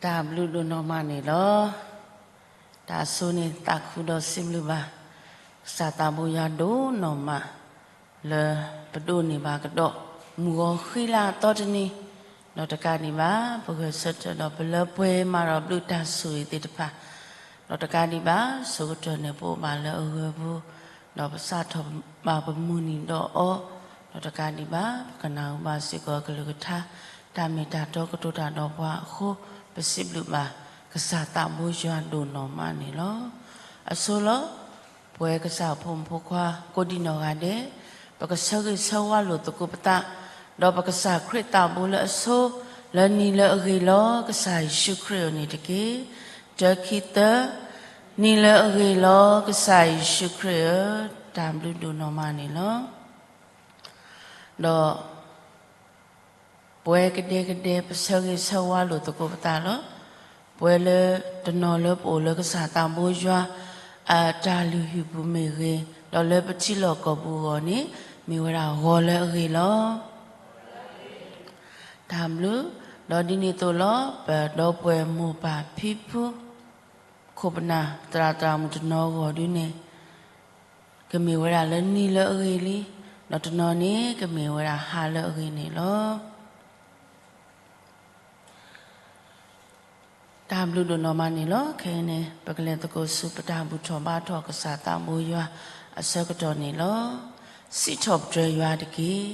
တၢ်ဘျုးဒိၣ်နီၢ်မးန့ၣ်လီၤ. တၢ်ဆိန့ၣ်သးခုဒီးစံးဘျုးဘၣ် ကစၢ်သးဘိယွၤဒိၣ်နီၢ်မး လၢပဒိးန့ၢ်ဘၣ်ကဒီး မုၢ်ဂီၤဃံလၤအသီတနံၤ, ဒီးတကးဒံးဘၣ် ပဂဲၤဆၢထၢၣ်ဒီးပလၢပှဲၤမၤဒီးဘျုးတၢ်ဆိၣ်ဂ့ၤသ့ၣ်တဖၣ်, ဒီးတကးဒံးဘၣ် ဆိကတၢၢ်န့ၣ် ပအိၣ်ဘၣ်လၢအဂၢၤပူၤ, ဒီးပစးထီၣ်ဘၣ်ပမုၢ်နံၤဒီးအီၤ, ဒီးတကးဒံးဘၣ် ပကနၢ်ဟူဘၣ်စ့ၢ်ကီးကလုၢ်ကထါ တၢ်မ့ၢ်တၢ်တီကတိၤတၢ်ဒီးပှၤအဃိ ပစံးဘျုးဘၣ် ကစၢ်သးဘိယွၤဒိၣ်နီၢ်မးန့ၣ်လီၤ. အဆိလီၤ. ပဝဲကစၢ်ဖိမုၣ်ဖိခွါ ကိးဒံနီၢ်ဂၤဒဲး, ပကဆၢဂ့ၤဆၢဝါလိာ်သကိးပသး, ဒီးပကစၢ်ခရံာ်သးဘိလၢအဆိ, လၢနံၤလၢအဂ့ၤလီၤ ကစၢ်ယ့ၣ်ၡူးခရံာ်အအိၣ်န့ၣ်တက့ၢ်. တၢ ခံ သၢ, နံၤလၢအဂ့ၤလီၤ ကစၢ်ယ့ၣ်ၡူးခရံာ်ဧၢ, တၢ်ဘျုးဒိၣ်နီၢ်မးန့ၣ်လီၤ. ဒီး ပဝဲကဒဲကဒဲ ပဆၢဂ့ၤဆၢဝါလိာ်သကိးပသးလီၤ. ပဝဲလၢတနီၤလၢပအိၣ်လၢကစၢ်သးဘိယွၤ အတၢ်လုၢ်ဟံၣ်ပူၤမ့ၢ်ဂ့ၤ, ဒီးလၢပထံလီၢ်ကီၢ်ပူၤအဂီၢ်န့ၣ် မ့ၢ်ဝဲဒၣ်ဂီၤလၢအဂ့ၤလီၤ. တၢ်ဘျုး, ဒီးဒ်န့ၣ်အသိးလီၤ ပဒီပုၢ်ဝဲၢ်မိၢ်ပၢ်ဖံဖု ခိၣ်ပနၢ်သရၣ်သရၣ်မုၣ်တနီၤအဂီၢ်ဒုန့ၣ် ကမ့ၢ်ဝဲဒၣ်လၢနံၤလၢအဂ့ၤလံ, ဒီးတနီၤန့ၣ် ကမ့ၢ်ဝဲဒၣ်ဟါလၢအဂ့ၤန့ၣ်လီၤ. တၢ်ဘျုးဒိၣ်နီၢ်မးန့ၣ်လီၤ. ခဲအံၤန့ၣ် ပကလဲၤသကိးဆူပတၢ်ဘူၣ်ထီၣ်ဘါထီၣ်ကစၢ်သးဘိယွၤအဆၢကတီၢ်န့ၣ်လီၤ. စံးထီၣ်ပတြၢၤယွၤတက့ၢ်.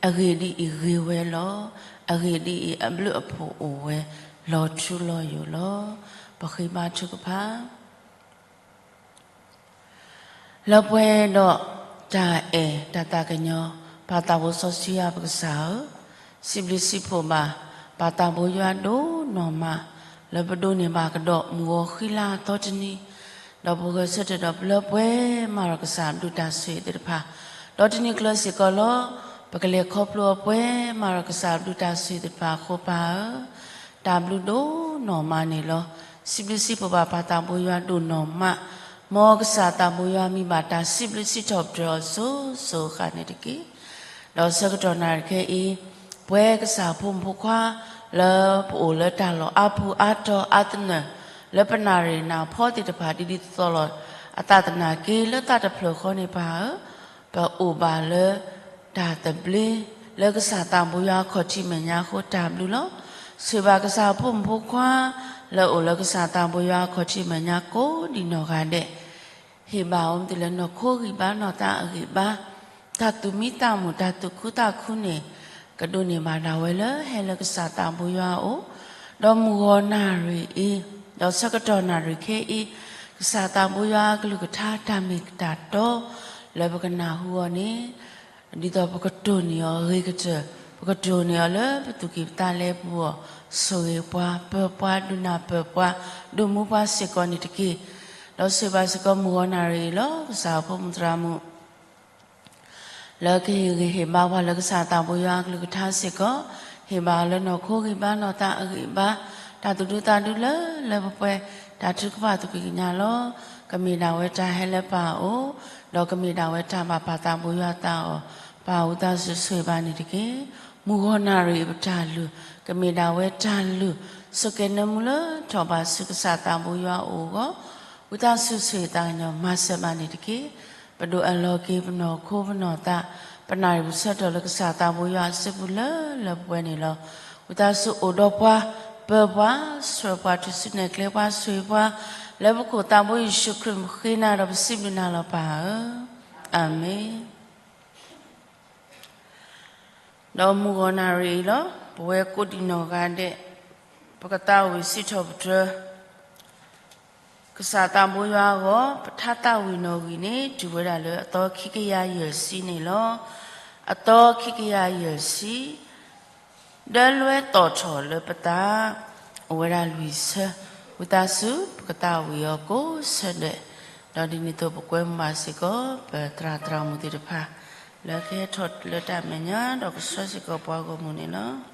အဂ့ၢ်ဒ်အံၤ, ဂ့ၤဝဲလီၤ. အဂ့ၢ်ဒ်အံၤ, အဘျုးအဖှိၣ်အိၣ်ဝဲလီၤထူလီၤယိာ်လီၤ. ပဃ့ဘါထုကဖၣ် လၢပှဲၤဒီးတၢ်အဲၣ်တၢ်သးကညီၤ ပၢ်သးဘိစီဆှံယွၤပကစၢ်ဧၢ, စံးဘျုးစံးဖှိၣ်ဘၣ် ပၢ်သးဘိယွၤဒိၣ်နီၢ်မး လၢပဒိးန့ၢ်ဘၣ်ကဒီးမုၢ်ဂီၤဃံလၤအသီတနံၤ, ဒီးပဂဲၤဆၢထၢၣ်ဒီးပလၢပှဲၤမၤဒီးကစၢ်ဘျုးတၢ်ဆိၣ်ဂ့ၤသ့ၣ်တဖၣ်, ဒီးတနံၤကျၢၤစ့ၢ်ကီးလီၤ. ပကလဲၤခီဖျိအပှဲၤမၤဒီးကစၢ်ဘျုးတၢ်ဆိၣ်ဂ့ၤသ့ၣ်တဖၣ်အဃိ ပၢ်ဧၢ, တၢ်ဘျုးဒိၣ်နီၢ်မးန့ၣ်လီၤ. စံးဘျုးစံးဖှိၣ်ဘၣ်ပၢ်သးဘိယွၤဒိၣ်နီၢ်မး, မ်ကစၢ်သးဘိယွၤမံဘၣ်တၢ်စံးဘျုးစံးထီၣ်ပတြၢၤအီၤစိၤစိၤအဃၣ်န့ၣ်တက့ၢ်. ဒီးဆၢကတီၢ်နၣ်ရံၣ်ခဲအံၤ, ပဝဲကစၢ်ဖိမုၣ်ဖိခွါ လၢပအိၣ်လၢတၢ်လီၢ်အါပူၤအါတီၤအါတနၢၤ, လၢပနၣ်ရံၣ်နၢ်ဖီသ့ၣ်တဖၣ် ဒ်ဒ်သိးသိးလီၤ အသးသနာ်က့ လၢသးတဖျၢၣ်ဃီန့ၣ် ပၢ်ဧၢ, ပအိၣ်ဘၣ်လၢတၢ်သဘျ့ လၢကစၢ်သးဘိယွၤအခီၣ်ထံးမဲာ်ညါအဃိ တၢ်ဘျုးလီၤ. ဆိၣ်ဂ့ၤဘၣ်ကစၢ်ဖိမုၣ်ဖိခွါ လၢအအိၣ်လၢကစၢ်သးဘိယွၤအခီၣ်ထံးမဲာ်ညါကိးဒံနီၢ်ဂၤဒဲး, ဟ့ၣ်ဘၣ်အီၤမ့ၢ်တုၤလၢနီၢ်ခိဂံၢ်ဘါနီၢ်သးအဂံၢ်ဘါ, တၢ်သူၣ်မံသးမုာ် တၢ်သူၣ်ခုသးခုန့ၣ် ကဒိးန့ၢ်ဘၣ်ဒၣ်ဝဲလၢဟဲလၢကစၢ်သးဘိယွၤအအိၣ်, ဒီးမုၢ်ဂီၤနၣ်ရံၣ်အံၤ, ဒီးဆၢကတီၢ်နၣ်ရံၣ်ခဲအံၤ, ကစၢ်သးဘိယွၤအကလုၢ်ကထါတၢ်မ့ၢ်တၢ်တီ လၢပကနၢ်ဟူအီၤန့ၣ် ဒ်သိးပကတိၢ်န့ၢ်အီၤအဂ့ၤကတၢၢ်, ပကတိၢ်န့ၢ်အီၤလၢပသူၣ်ကံၢ်ပသးလဲပူၤအဂီၢ်, ဆိၣ်ဂ့ၤပှၤ, ပၢၤပှၤ, ဒုးနၢ်ပၢၢ်ပှၤ, ဒုးမူပှၤစ့ၢ်ကီးန့ၣ်တက့ၢ်. ဒီးဆိၣ်ဂ့ၤဘၣ်စ့ၢ်ကီးမုၢ်ဂီၤနၣ်ရံၣ်အံၤလီၤ. ကစၢ်ဖိမုၣ်သရၣ်မုၣ် လၢကဟ့ၣ်ဂံၢ်ဟ့ၣ်ဘါပှၤလၢကစၢ်သးဘိယွၤအကလုၢ်ကထါစ့ၢ်ကီး, ဟ့ၣ်ဘၣ်အီၤလၢနီၢ်ခိဂံၢ်ဘါနီၢ်သးအဂံၢ်ဘါ, တၢ်သူၣ်ဒူသးဒူလၢလၢပှဲၤပှဲၤ, တၢ်ထုကဖၣ်သူၣ်ကံၢ်ကညါလီၤ. ကမ့ၢ်ဒၣ်ဝဲတၢ်ဟဲလၢပၢ်အအိၣ်, ဒီးကမ့ၢ်ဒၣ်ဝဲတၢ်ဘၣ်ပၢ်သးဘိယွၤအသးအီၤ, ပၢ်ဝံသးစူၤဆိၣ်ဂ့ၤဘၣ်န့ၣ်တက့ၢ်. မုၢ်ဂီၤနၣ်ရံၣ်အံၤပတၢ်လုၢ်, ကမ့ၢ်ဒၣ်ဝဲတၢ်လုၢ်, ဆိၣ်ကဲၤနၢမူလၢထီၣ်ဘးဆူကစၢ်သးဘိယွၤအအိၣ်အဂီၢ်, ဝံသးစူၤဆိၣ်ဂ့ၤသးကညီၤမၤစၢၤဘၣ်န့ၣ်တက့ၢ်. ပဒိၣ်အလီၢ်က့ၤပနီၢ်ခိပနီၢ်သး, ပနၣ်ရံၣ်ပဆၢထၢၣ်လၢကစၢ်သးဘိယွၤအစုပူၤလၢလၢပှဲၤပှဲၤန့ၣ်လီၤ. ဝံသးစူၤအိၣ်ဒီးပှၤ, ပၢၤပှၤ, ဆှၢပှၤ, ထုးစုနဲၣ်ကျဲပှၤ, ဆိၣ်ဂ့ၤပှၤ, လၢပခိၣ်သးဘိယ့ၣ်ၡူးခရံာ်မံၤဃ့နၤဒီးပစံးဘျုးနၤလီၤပၢ်ဧၢ, အၤမ့ၣ်. ဒီးမုၢ်ဂီၤနၣ်ရံၣ်အံၤလီၤ. ပဝဲကိးဒံနီၢ်ဂၤဒဲး, ပကသးဝံၣ်စံးထီၣ်ပတြၢၤ ကစၢ်သးဘိယွၤအဂီၢ်, ပထါသးဝံၣ်နီၣ်ဂံၢ်န့ၣ် တုၤဝဲဒၣ်လၢအသီခံကယၤယဲၢ်ဆံန့ၣ်လီၤ. အသီခံကယၤယဲၢ်ဆံ, ဒၢလွဲသီၣ်ထီၣ်လၢပသး, အိၣ်ဝဲဒၣ်လွံၢ်ဆၢ, ဝံသးစူၤ ပကသးဝံၣ်အီၤကိးဆၢဒဲး, ဒီးဒ်န့ၣ်အသိးပကွဲမုာ်ဘၣ်စ့ၢ်ကီး ပသရၣ်သရၣ်မုၣ်သ့ၣ်တဖၣ် လၢကဟဲထီၣ်လၢတၢ်မဲာ်ညါ ဒီးကဆှၢစ့ၢ်ကီးပှၤဂီၢ်မုၢ်န့ၣ်လီၤ.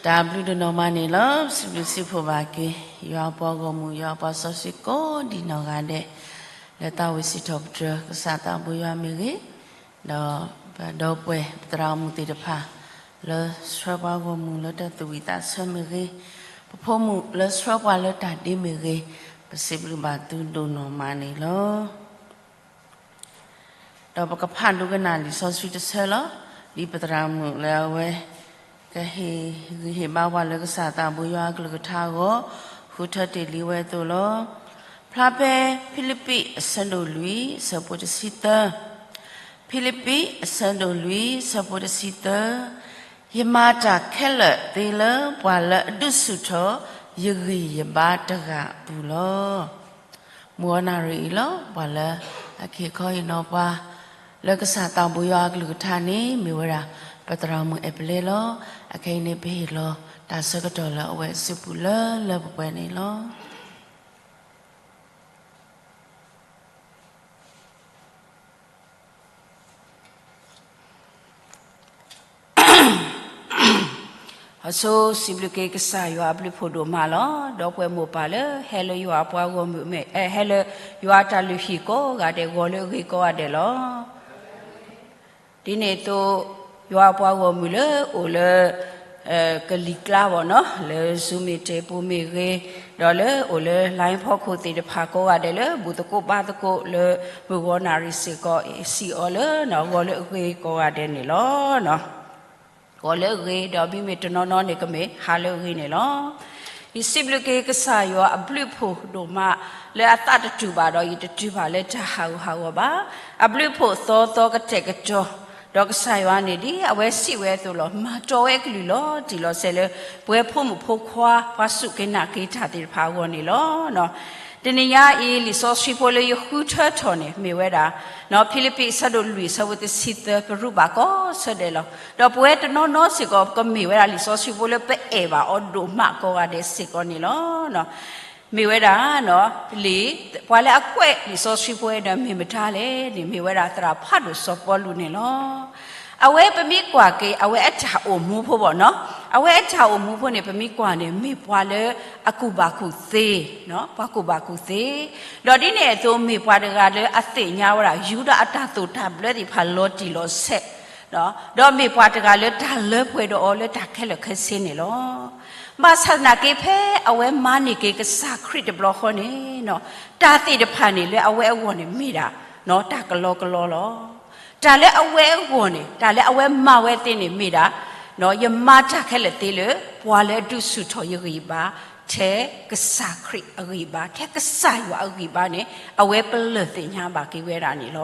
တၢ်ဘျုးဒိၣ်နီၢ်မးန့ၣ်လီၤ. စံးဘျုးစံးဖှိၣ်ဘၣ်က့ၤ ယွၤအပှၤဂီၢ်မုၢ် ယွၤအပှၤစီဆှံကိးဒံးနီၢ်ဂၤဒဲး လၢတၢ်ဝံစံးထီၣ်ပတြၢၤ ကစၢ်သးဘိယွၤမ့ၢ်ဂ့ၤ, ဒီးပဒီပုၢ်ဝဲၢ်ပသရၣ်မုၣ်သ့ၣ်တဖၣ် လၢဆှၢပှၤဂီၢ်မုၢ်လၢတၢ်သူၣ်ဝံၣ်သးဆၢမ့ၢ်ဂ့ၤ, ပဖိမုၣ်လၢဆှၢပှၤလၢတၢ်ဒ့မ့ၢ်ဂ့ၤ, ပစံးဘျုးဘၣ်သုဒိၣ်နီၢ်မးန့ၣ်လီၤ. ဒီးပကဖးဒိကနၣ်လံာ်စီဆှံတဆၢလီၤ. ဒ်ပသရၣ်မုၣ်လၢအဝဲ ကဟ့ၣ်ဂံၢ်ဟ့ၣ်ဘါပှၤလၢကစၢ်သးဘိယွၤအကလုၢ်ကထါအဂီၢ် ဃုထၢတ့ၢ်လံဝဲအသိးလီၤ. ဖျါဖဲဖံလံးပံးအဆၢဒိၣ်လွံၢ် အဆၢဖိတဆံသၢ, ဖံလံးပံးအဆၢဒိၣ်လွံၢ် အဆၢဖိတဆံသၢ, ယမၤတၢ်ခဲလၢာ်သ့လၢပှၤလၢအဒုးဆူၣ်ထီၣ်ယဂံၢ်ယဘါတဂၤအပူၤလီၤ. မုၢ်ဂီၤနၣ်ရံၣ်အံၤလီၤ. ပှၤလၢအကဟ့ၣ်ခီဟ့ၣ်နီၤပှၤ လၢကစၢ်သးဘိယွၤအကလုၢ်ကထါန့ၣ် မ့ၢ်ဝဲဒၣ် ပသရၣ်မုၣ်အဲၣ်ပလဲလီၤ. အခဲအံၤန့ၣ် ပဟ့ၣ်လီၤတၢ်ဆၢကတီၢ်လၢအဝဲအစုပူၤလၢလၢပှဲၤပှဲၤန့ၣ်လီၤ. အဆိစံးဘျုးက့ၤကစၢ်ယွၤအဘျုးဖှိၣ်ဒိၣ်မးလီၤ. ဒီပုၢ်ဝဲၢ်မိၢ်ပၢ်လၢဟဲလၢယွၤအပှၤဂီၢ်မုၢ်, ဟဲလၢယွၤအတၢ်လုၢ်ဟံၣ်ကိးဂၤဒဲး ဂီၤလၢအဂ့ၤကိးဂၤဒဲးလီၤ. ဒ်န့ၣ်အသိး ယွၤအပှၤဂီၢ်မုၢ်လၢအိၣ်လၢ ကလံၤကျါဘၣ်နီၤ လၢ Zoom meeting ပူၤမ့ၢ်ဂ့ၤ, ဒီးလၢအိၣ်လၢ line ဖီခိၣ်သ့ၣ်တဖၣ်ကိးဂၤဒဲးလၢ ဘူၣ်သကိးဘါသကိးလၢ မုၢ်ဂီၤနၣ်ရံၣ်စ့ၢ်ကီး စံးအီၤလၢဂီၤလၢအဂ့ၤကိးဂၤဒဲးန့ၣ်လီၤ. ဂီၤလၢအဂ့ၤ ဒီးမ့မ့ၢ်တနီၤနီၤန့ၣ် ကမ့ၢ်ဟါလၢအဂ့ၤန့ၣ်လီၤ. ယစံးဘျုးက့ၤကစၢ်ယွၤအဘျုးဖှိၣ်ဒိၣ်မး လၢအသးတတူာ်ဘၣ်ဒီး ယတတူာ်ဘၣ်လၢတၢ်ဟးဂူာ်ဟးဂီၤဘၣ်. အဘျုးဖှိၣ်သီသီကတဲာ်ကတီၤ, ဒီးကစၢ်ယွၤန့ၣ်ဒ်အဝဲစံးဝဲအသိးလီၤ. မၤတီၢ်ဝဲအကလုၢ်လီၤတံၢ်လီၤဆဲးလၢ ပဝဲဖိမုၣ်ဖိခွါ ပှၤစူၢ်က့ၤနာ်က့ၤတၢ်သ့ၣ်တဖၣ်အဂီၢ်န့ၣ်လီၤ. တနံၤညါအံၤ လံာ်စီဆှံဖိလၢယဃုထၢထီၣ်န့ၣ် မ့ၢ်ဝဲဒၣ် ဖံလံးပံးအဆၢဒိၣ်လွံၢ် အဆၢဖိတဆံသၢ ပရူးဘၣ်ကိးဆၢဒဲးလီၤ. ဒီးပဝဲတနီၤနီၤစ့ၢ်ကီး ကမ့ၢ်ဝဲဒၣ်လံာ်စီဆှံဖိလၢပအဲၣ်ဘၣ်အီၤဒိၣ်မးကိးဂၤဒဲးစ့ၢ်ကီးန့ၣ်လီၤ. မ့ၢ်ဝဲဒၣ် လံာ် ပှၤလၢအကွဲးလံာ်စီဆှံဖိဝဲဒီး မ့ၢ်မတၤလဲၣ်န့ၣ် မ့ၢ်ဝဲဒၣ်သရၣ်ဖးဒိၣ်စီၤပီလူးန့ၣ်လီၤ. အဝဲပမ့ၢ်ကွၢ်က့ၤ အဝဲအတၢ်အိၣ်မူဖိဘၣ်နီၤ, အဝဲအတၢ်အိၣ်မူဖိန့ၣ် ပမ့ၢ်ကွၢ်န့ၣ် မ့ၢ်ပှၤလၢအကူၣ်ဘၣ်ကူၣ်သ့, ပှၤကူၣ်ဘၣ်ကူၣ်သ့, ဒီးဒ်န့ၣ်အသိး မ့ၢ်ပှၤတဂၤလၢအသ့ၣ်ညါဝဲဒၣ် ယူဒၤအတၢ်သိၣ်တၢ်ဘျၢသ့ၣ်တဖၣ်လီၤတံၢ်လီၤဆဲး ဒီးမ့ၢ်ပှၤတဂၤလၢတၢ်လၢပှဲၤဒီးအီၤလၢတၢ်ခဲလၢာ်ခဲဆ့န့ၣ်လီၤ. ဘၣ်ဆၣ်သနာ်က့ ဖဲအဝဲမၤန့ၢ်က့ၤကစၢ်ခရံာ်တဘျီဃီန့ၣ် တၢ်သ့ၣ်တဖၣ်န့ၣ်လၢအဝဲအဂီၢ်န့ၣ်မ့ၢ်ဒၣ် တၢ်ကလီကလီလီၤ. တၢ်လၢအဝဲအဂီၢ်န့ၣ် တၢ်လၢအဝဲမၤဝဲသ့န့ၣ်မ့ၢ်ဒၣ် ယမၤတၢ်ခဲလၢာ်သ့လၢ ပှၤလၢအဒုးဆူၣ်ထီၣ်ယဂံၢ်ဘါ ထဲကစၢ်ခရံာ်အဂံၢ်ဘါ ထဲကစၢ်ယွၤအဂံၢ်ဘါန့ၣ် အဝဲပလၢၢ်သ့ၣ်ညါဘၣ်က့ၤဝဲဒၣ်န့ၣ်လီ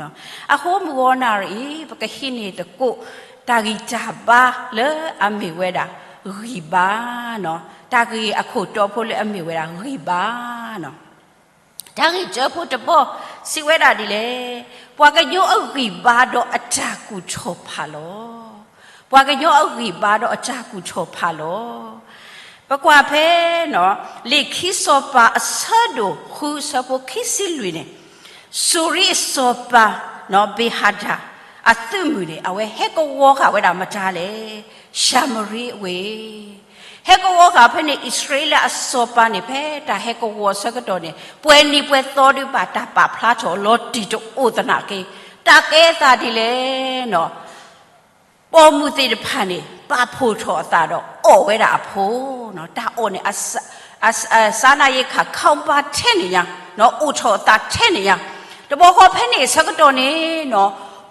ၤ. အဃိမုၢ်ဂီၤနၣ်ရံၣ်အံၤ ပကဟံးန့ၢ်သကိး တၢ်ဂံၢ်တၢ်ဘါလၢအမ့ၢ်ဝဲဒၣ် ဂံၢ်ဘါ, တၢ်ဂ့ၢ်အခိၣ်တီဖိလၢအမ့ၢ်ဝဲဒၣ် ဂံၢ်ဘါ တၢ်ဂ့ၢ်တၢဖိတဘီ စံးဝဲဒၣ်ဒ်လဲၣ်, ပှၤကညီအဂံၢ်ဘါဒီးအတၢ်ကူၣ်ထီၣ်ဖးလီၤ. ပှၤကညီအဂံၢ်ဘါဒီးအတၢ်ကူၣ်ထီၣ်ဖးလီၤ. ပကွၢ်ဖဲ လံာ်ခံစီၤပၤအဆၢဒိၣ်ဃု အဆၢဖိခံဆံလွံၢ်န့ၣ်, စူၤရံအစီၤပၤ ဘ့ၣ်ဟဒၣ် အသုးမုၢ်န့ၣ် အဝဲဟဲကဝီၤဃာ်ဝဲဒၣ်မတၤလဲၣ်, ၡၤမရံအဝ့ၢ် ဟဲကဝီၤဃာ်ဖဲန့ၣ် အံၣ်စရ့လးအစီၤပၤန့ၣ် ဖဲတၢ်ဟဲကဝီၤဆၢကတီၢ်န့ၣ် ပှဲၤနံၤပှဲၤသီဒုးဘၣ်တၢ်ပာ်ဖျါထီၣ်လီၤတံၢ်တအိၣ်သနာ်က့ တၢ်ကဲအသးဒ်လဲၣ်နီၤ, ပိာ်မုၣ်သ့ၣ်တဖၣ်န့ၣ် ပာ်ဖှိၣ်ထီၣ်အသးဒီးအီၣ်ဝဲဒၣ်အဖိ, တၢ်အီၣ်န့ၣ် အ စားနပ်ရိက္ခာ ခေါင်းပါထဲန့ၣ်ညါ, အိၣ်ထီၣ်အသးထဲန့ၣ်ညါ, တဘျီဃီဖဲန့ၣ်အဆၢကတီၢ်န့ၣ်နီၤ,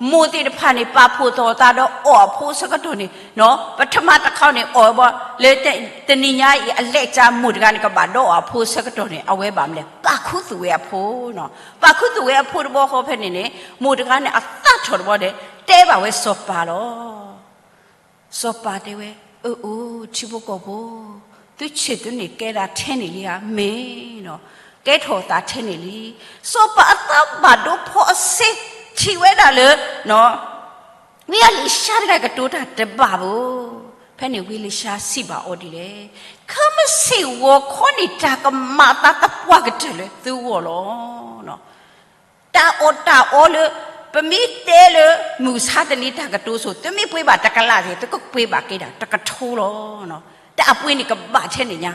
မိၢ်သ့ၣ်တဖၣ်န့ၣ် ပာ်ဖှိၣ်ထီၣ်အသးဒီးအီၣ်အဖိဆၢကတီၢ်န့ၣ်နီၤ, ပထမတခီန့ၣ် အီၣ်ဝဲဘၣ် လၢတနံၤညါအံၤ အလဲၤကၢမိၢ်တဂၤန့ၣ် ကဘၣ်ဒီးအီၣ်အဖိဆၢကတီၢ်န့ၣ် အဝဲဘၣ်မနုၤလဲၣ် ပာ်ခူသူၣ်ဝဲအဖိနီၤ, ပာ်ခူသူၣ်ဝဲအဖိတဘျီဃီဖဲန့ၣ်န့ၣ် မိၢ်တဂၤန့ၣ် အသးထီၣ်တဘျီဒီး တဲဘၣ်ဝဲစီၤပၤလီၤ. စီၤပၤတဲဝဲ, အၢ အိ ထံဖိကီၢ်ဖိ, သုဆ့ၣ်သုန့ၣ်ကဲဒၣ်ထဲန့ၣ်လံဧါ, မ့ၢ်နီၤ, ကဲထီၣ်အသးထဲန့ၣ်လံ. စီၤပၤအသးဘၣ်ဒိဖီအစ့ ထံၣ်ဝဲဒၣ်လၢ ဝံအလံၤၡါတဂၤကတိၤတၢ်တဘၣ်ဘၣ်. ဖဲန့ၣ်ဝံအလံၤၡါစံးဘၣ်အီၤဒ်လဲၣ်, ခဲမုၢ်ဆ့ၣ်ဂီၤခီန့ၣ် တၢ်ကမၤအသးသပှၢ်ကတၢၢ်လၢသုဂီၢ်လီၤ. တၢ်အီၣ်တၢ်အီလၢ ပမ့ၢ်တဲလၢမုၢ်မဆါတနံၤတၢ်ကတိၤဆိ သုမ့ၢ်ပှ့ၤဘၣ်တကလးသ့ၣ် သုကပှ့ၤဘၣ်က့ၤဒၣ်တကထိလီၤ. တၢ်အပှ့ၤန့ၣ်ကဘၣ်ထဲန့ၣ်ညါ.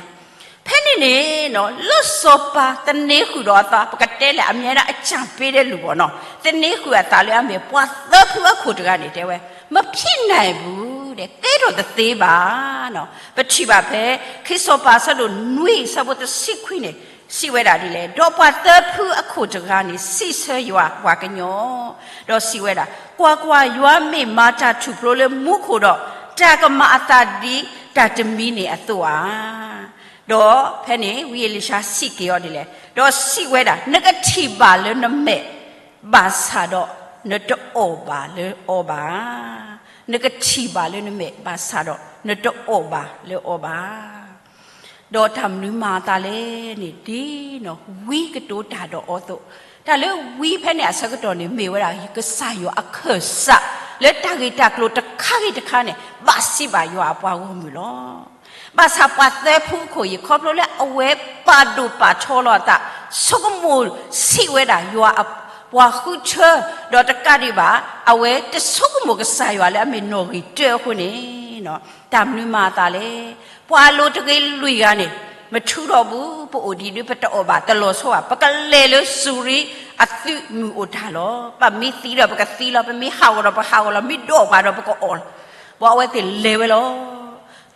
ဖဲန့ၣ်န့ၣ်နီၤ လၢစီၤပၤသန့ၤဃုာ်ဒီးအသး ပကတဲလဲၣ် အမြဲတမ်းအကြံပေးတဲ့လူပေါ့နော်, သန့ၤဃုာ်အသးလၢအမ့ၢ်ပှၤသၢဖုအခိၣ်တဂၤန့ၣ် တဲဝဲ မဖြစ်နိုင်ဘူး ကဲထီၣ်တသ့ဘၣ်နီၤ. ပထံၣ်ဘၣ်ဖဲ ခံစီၤပၤအဆၢဒိၣ်နွံအဆၢဖိတဆံခွံန့ၣ် စံးဝဲဒၣ်ဒ်လဲၣ်, ဒီးပှၤသၢဖုအခိၣ်တဂၤန့ၣ် စံးဆၢယွၤပှၤကညီ, ဒီးစံးဝဲဒၣ်, ကွၢ်ကွၢ်, ယွၤမ့ၢ်မၤတၢ်ထူၣ်ဖျိလၢမူခိၣ်ဒီး, တၢ်ကမၤအသးဒ်တၢ်တမံၤန့ၣ်အသိးဧါ. ဒီးဖဲန့ၣ် ဝံအ့လံၡါစံးက့ၤအီၤဒ်လဲၣ်, ဒီးစံးဝဲဒၣ်, နကထံၣ်ဘၣ်လၢနမဲာ်, ဘၣ်ဆၣ်ဒီးနတအီၣ်ဘၣ်လၢအီၤဘၣ်. နကထံၣ်ဘၣ်လၢနမဲာ်, ဘၣ်ဆၣ်ဒီးနတအီၣ်ဘၣ်လၢအီၤဘၣ်. ဒီးတၢ်မနုၤမၤအသးလဲၣ်န့ၣ် ဒ်နီၤ ဝံကတိၤတၢ်ဒီးအီၤအသိး, တၢ်လၢဝံဖဲန့ၣ်အဆၢကတီၢ်န့ၣ် မ့ၢ်ဝဲဒၣ်ကစၢ်ယွၤအခၢၣ်စး လၢတၢ်ဂ့ၢ်တၢ်ကျိၤတခါဂ့ၤတခါန့ၣ် ဘၣ်စံးဘၣ်ယွၤအပှၤဂီၢ်မုၢ်လီၤ. ဘၣ်ဆၣ်ပှၤသၢဖုအခိၣ်အံၤ ခီဖျိလၢအဝဲပာ်ဒိၣ်ပာ်ထီလီၤအသး, ဆိကမိၣ်ဆံးဝဲဒၣ်ယွၤအပှၤဃုထၢ, ဒီးတကးဒံးဘၣ် အဝဲတဆိကမိၣ်ကစၢ်ယွၤလၢအမ့ၢ်နီၣ်ဂံၢ်တၢအဃိန့ၣ် တၢ်မနုၤမၤအသးလဲၣ်. ပှၤအလိၤတဂ့ၤလွံၢ်ဂၤန့ၣ် မထုးထီၣ်ဘူး, ပအိၣ်ဒံးဒုးပတအီၣ်ဘၣ်တလီၤဆီဘၣ်, ပကလဲၤလၢစူၤရံအသုးမုၢ်အိၣ်တၢ်လီၤ. ပမ့ၢ်သံဒီးပကသံလီၤ, ပမ့ၢ်ဟးဂီၤဒီးပဟးဂီၤလီၤ, မ့ၢ်ဒိးပှၤဒီးပကအီၣ်လီၤ. ပှၤအဝဲသ့ၣ်လဲၤဝဲလီၤ.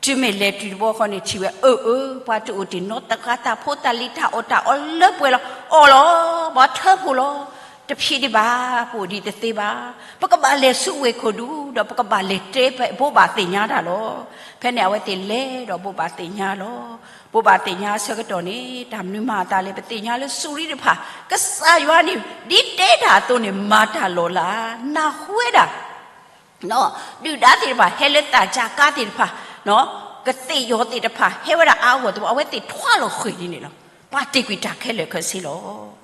တုၤမ့ၢ်လဲၤတုၤတဘျီဃီန့ၣ် ထံၣ်ဝဲအၢအၢ ပှၤတအိၣ်တ့ၢ်နီတဂၤ, တၢ်ဖိတၢ်လံၤတၢ်အီၣ်တၢ်အီလၢပှဲၤလီၤ, အီၣ်လီၤ, ပှၤထၢဖှိၣ်လီၤ. တဖံးဒံးဘၣ်, ပအိၣ်ဒံးတသ့ဘၣ်. ပကဘၣ်လဲၤဆူဝ့ၢ်ခိၣ်ဒူဒီး ပကဘၣ်လဲၤတဲဘိးဘၣ်သ့ၣ်ညါတၢ်လီၤ. ဖဲန့ၣ်အဝဲသ့ၣ်လဲၤဒီးဘိးဘၣ်သ့ၣ်ညါလီၤ. ဘိးဘၣ်သ့ၣ်ညါအဆၢကတီၢ်န့ၣ် တၢ်မနုၤမၤအသးလဲၣ်. ပသ့ၣ်ညါလၢစူၤရံတဖၣ် ကစၢ်ယွၤန့ၣ် ဒ်တဲတၢ်အသိးန့ၣ် မၤတၢ်လီၤလး, နၢ်ဟူဝဲဒၣ် ဒုၣ်ဒါသ့ၣ်တဖၣ် ဟဲလၢသးစၢ်ကါသ့ၣ်တဖၣ်, ကသ့ၣ်ယီၤသ့ၣ်တဖၣ် ဟဲဝဲဒၣ်အါအါဂီၢ်ဂီၢ်သ့ၣ်တဖၣ် အဝဲသ့ၣ်ထွါလီၤဃံၤဒ်န့ၣ်လီၤ. ပှၤတ့ၢ်ကွံာ်တၢ်ခဲလၢာ်ခဲဆ့လီၤ.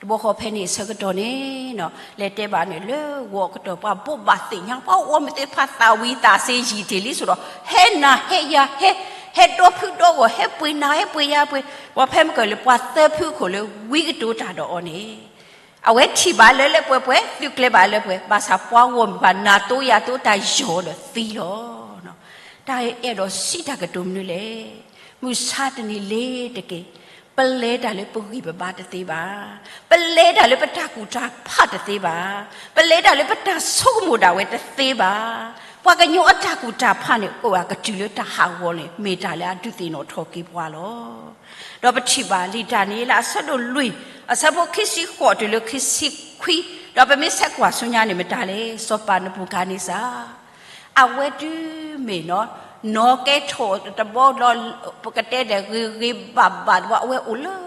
တဘျီဃီဖဲန့ၣ်အဆၢကတီၢ်န့ၣ် လဲၤတဲဘၣ်န့ၣ် လၢဂီၤကတီၢ် ပှၤဘိးဘၣ်သ့ၣ်ညါ ပှၤဂီၢ်မုၢ်သ့ၣ်တဖၣ် သးဝံၤသးစ့ယံာ်တ့ၢ်လံဆိဒီး ဟဲနၤဟဲယၤ ဟဲ, ဟဲဒီဖုဒီဂီၢ် ဟဲပှ့ၤနၤဟဲပှ့ၤယၤပှ့ၤ, ပှၤဖဲမုၢ်ကၢၢ်လၢပှၤသၢဖုအခိၣ်လၢဝံကတိၤတၢ်ဒီးအီၤန့ၣ် အဝဲထံၣ်ဘၣ်လၢလၢပှဲၤပှဲၤ သုးကျဲၤဘၣ်လၢပှဲၤ, ဘၣ်ဆၣ်ပှၤဂီၢ်မုၢ်တဖၣ် နၤတိယၤတိ တၢ်ယီၤဒီးသံလီၤ. တၢ်အဲၣ်ဒိးစံးတၢ်ကတိၤမနုၤလဲၣ်. မုၢ်ဆါတနံၤလ့ၤတက့ၢ်, ပလဲၤတၢ်လၢပဂံၢ်ပဘါတသ့ဘၣ်. ပလဲၤတၢ်လၢပတၢ်ကူၣ်တၢ်ဖးတသ့ဘၣ်. ပလဲၤတၢ်လၢပတၢ်ဆိကမိၣ်ဒၣ်ဝဲတသ့ဘၣ်. ပှၤကညီအတၢ်ကူၣ်တၢ်ဖးန့ၣ် အိၣ်အကတုၤလၢတၢ်ဟးဂီၤန့ၣ် မ့ၢ်တၢ်လၢအဒုးသ့ၣ်နီၣ်ထီၣ်က့ၤပှၤလီၤ. ဒီးပထံၣ်ဘၣ်လံာ်ဒၤနံးယ့လးအဆၢဒိၣ်လွံၢ် အဆၢဖိခံဆံဃိးတုၤလၢခံဆံခွံ, ဒီးပမ့ၢ်ဆဲးကွၢ်ဆူညါန့ၣ် မတၤလဲၣ်, စီၤပၤနဘူၤခၣ်နံစၢ် အဝဲတုၤမ့ၢ်နီၤ နီၢ်ကဲထီၣ်တဘီဒီး ပကတဲဒီးဂ့ၤဂ့ၤဘၣ်ဘၣ်တဘီ အဝဲအိၣ်လၢ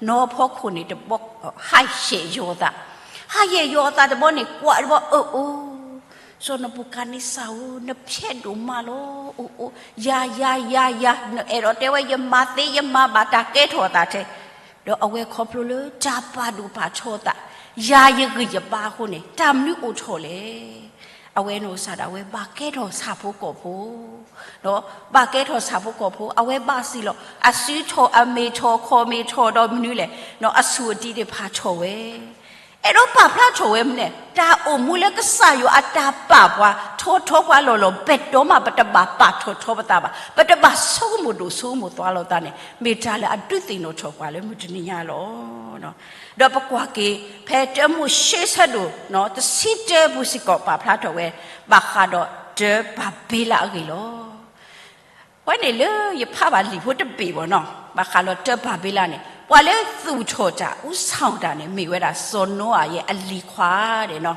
နီၢ်ဖီခိၣ်န့ၣ်တဘီ ဟးယဲၢ်ယီၤအသး, ဟးယဲၢ်ယီၤအသးတဘီန့ၣ် ကွၢ်တဘီအၢၣ်အိၣ် စီၤနဘူၤခၣ်နံစၢ်ဧၢ, နဖျဲးဒိၣ်မးလီၤ, အိၣ်အိၣ်, ယၤယၤယၤယၤ, နအဲၣ်ဒိးတဲဝဲ ယမၤသ့ယမၤဘၣ်တၢ်ကဲထီၣ်အသးထဲ, ဒီးအဝဲခီဖျိလၢတၢ်ပာ်ဒိၣ်ပာ်ထီအသး, ယၤယဂံၢ်ယဘါအဃိန့ၣ် တၢ်မနုၤအိၣ်ထီၣ်လဲၣ်. အဝဲနီၢ်ကစၢ်ဒၣ်ဝဲဘၣ်ကဲထီၣ်ဆၣ်ဖိကီၢ်ဖိ ဒီးဘၣ်ကဲထီၣ်ဆၣ်ဖိကီၢ်ဖိ အဝဲဘၣ်စံးလီၤ အစုထီၣ်အမ့ၢ်ထီၣ် ခီၣ်မ့ၢ်ထီၣ်ဒီးမနုၤလဲၣ်, အဆူၣ်အတံၤသ့ၣ်တဖၣ်ထီၣ်ဝဲ အဲၣ်ဒိးပာ်ဖျါထီၣ်ဝဲမနုၤလဲၣ်, တၢ်အိၣ်မူလၢကစၢ်ယွၤအတၢ်ပာ်ပှၤ ထီထီပှၤလီၢ်လီၢ် ပတီၢ်မးပတဘၣ်ပာ်ထီၣ်ထီပသးဘၣ်, ပတဘၣ်ဆိကမိၣ်ဒိၣ်ဆိကမိၣ်သွါလိာ်သးန့ၣ် မ့ၢ်တၢ်လၢအဒုးသ့ၣ်နီၣ်ထီၣ်ပှၤလၢမုၢ်တနံၤညါလီၤ. ဒီးပကွၢ်က့ၤ ဖဲတၢမိၤၡ့ဆၢဒိၣ် တဆံတၢပူၤစ့ၢ်ကီးပာ်ဖျါထီၣ်ဝဲ ဘၣ်ဃးဒီးတၢဘၤဘ့လးအဂ့ၢ်လီၤ. ဝဲန့ၣ်လၢယဖးဘၣ်လံာ်ဖိတဘ့ၣ်ဘၣ်နီၤ ဘၣ်ဃးဒီးတၢဘၤဘ့လးန့ၣ် ပှၤလၢသူၣ်ထီၣ်တၢ် ဦးဆောင်တၢ်န့ၣ် မ့ၢ်ဝဲဒၣ်စီၤနိအၤယဲအလံၤခွါဒဲးနီၤ